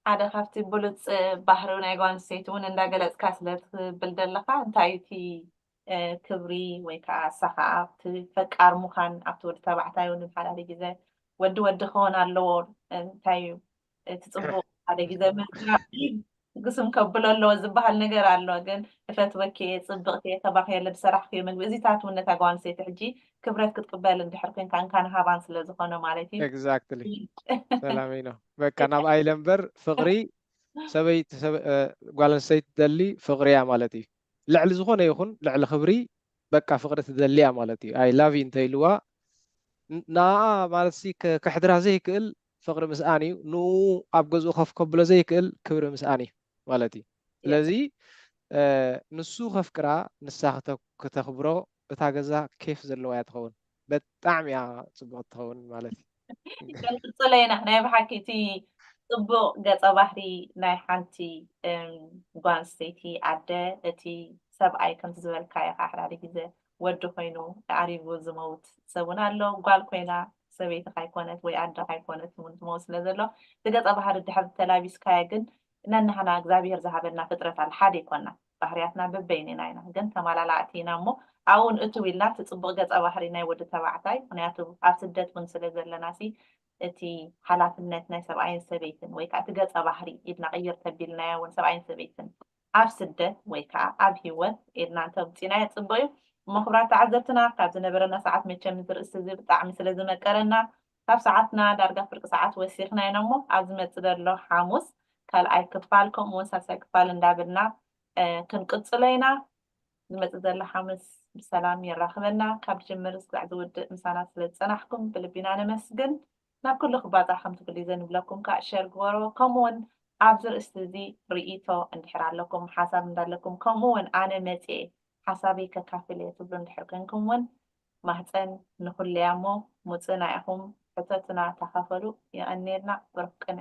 ሓደ ካብቲ ብሉፅ ባህሪ ናይ ጓል ኣንስተይቲ እውን እንዳገለፅካ ስለ ትብል ዘለካ እንታይ እቲ ክብሪ ወይ ከዓ ንሳ ከዓ ኣብቲ ፈቃር ምዃን ኣብቲ ወዲ ተባዕታይ እውን ሓደ ግዜ ወዲ ወዲ ክኸውን ኣለዎ እንታይ እዩ እቲ ፅቡቅ ሓደ ግዜ ግስም ከብሎ ኣለዎ ዝበሃል ነገር ኣሎ። ግን እፈትወኪ እየ፣ ፅብቅቲ እየ፣ ተባክየለ ዝሰራሕክዮ ምግቢ እዚታት እውን ነታ ጓል ኣንስተይቲ ሕጂ ክብረት ክትቅበል እንድሕር ኮይንካ እንካን ሃባን ስለ ዝኾነ ማለት እዩ። Exactly። ሰላም ኢኖ በቃ ናብ ኣይለ እምበር ፍቅሪ ሰበይቲ ጓል ኣንስተይቲ ትደሊ ፍቅሪ እያ ማለት እዩ። ልዕሊ ዝኾነ ይኹን ልዕሊ ክብሪ በቃ ፍቅሪ ትደሊ እያ ማለት እዩ። I love you እንተኢልዋ ንኣ ማለት ሲ ከሕድራ ዘይክእል ፍቅሪ ምስኣን እዩ። ንኡ ኣብ ገዝኡ ከፍ ከብሎ ዘይክእል ክብሪ ምስኣን እዩ ማለት እዩ። ስለዚ ንሱ ከፍቅራ ንሳ ክተክብሮ እታ ገዛ ኬፍ ዘለዋ እያ ትኸውን። በጣዕሚ እያ ፅቡቅ ትኸውን ማለት እዩ። ክንቅፅሎ ኢና። ናይ ብሓቂ እቲ ፅቡቅ ገፀ ባህሪ ናይ ሓንቲ ጓል ኣንስተይቲ ኣደ እቲ ሰብኣይ ከምቲ ዝበልካዮ ከዓ ሓደ ግዜ ወዲ ኮይኑ ኣሪጉ ዝመውት ሰብ እውን ኣሎ። ጓል ኮይና ሰበይቲ ካይኮነት ወይ ኣደ ካይኮነት እውን ትመውት ስለ ዘሎ እቲ ገፀ ባህሪ ድሕር ተላቢስካዮ ግን ነንሕና እግዚኣብሔር ዝሃበና ፍጥረት ኣለ ሓደ ይኮና ባህርያትና በበይኒና ኢና ግን ተማላላእቲ ኢና እሞ ኣብኡ ንእትው ኢልና እቲ ፅቡቅ ገፀ ባህሪ ናይ ወዲ ተባዕታይ ምክንያቱ ኣብ ስደት እውን ስለ ዘለና ሲ እቲ ሓላፍነት ናይ ሰብኣይን ሰበይትን ወይ ከዓ እቲ ገፀ ባህሪ ኢድና ቅይር ተቢልናዮ እውን ሰብኣይን ሰበይትን ኣብ ስደት ወይ ከዓ ኣብ ሂወት ኢድና እንተውፂናዮ ፅቡቅ እዩ እሞ ክብራት ተዓዘብትና ካብ ዝነበረና ሰዓት መቸም እዚ ርእሲ እዚ ብጣዕሚ ስለ ዝመቀረና ካብ ሰዓትና ዳርጋ ፍርቂ ሰዓት ወሲኽና ኢና እሞ ኣብ ዝመፅእ ዘሎ ሓሙስ ካልኣይ ክፋል ከምኡ እውን ሳልሳይ ክፋል እንዳበልና ክንቅፅሎ ኢና። ዝመፅእ ዘሎ ሓሙስ ብሰላም የራኽበና። ካብ ዝጅምር እስካዕ ዝውድእ ምሳና ስለ ዝፀናሕኩም ብልቢ ኢና ነመስግን። ናብ ኩሉ ክባፃሕ ከምቲ ኩሉ ግዜ ንብለኩም ከዓ ሸር ግበርዎ። ከምኡ እውን ኣብዚ ርእስቲ እዚ ርእይቶ እንድሕር ኣለኩም ሓሳብ እንዳለኩም ከምኡ እውን ኣነ መፅየ ሓሳበይ ከካፍል እየ ትብሉ እንድሕር ኮንኩም እውን ማህፀን ንኹሉ እያ እሞ ምፁና ኢኹም ሕተቱና ተኻፈሉ። የቐንየልና። ብሩኽ ቅነ።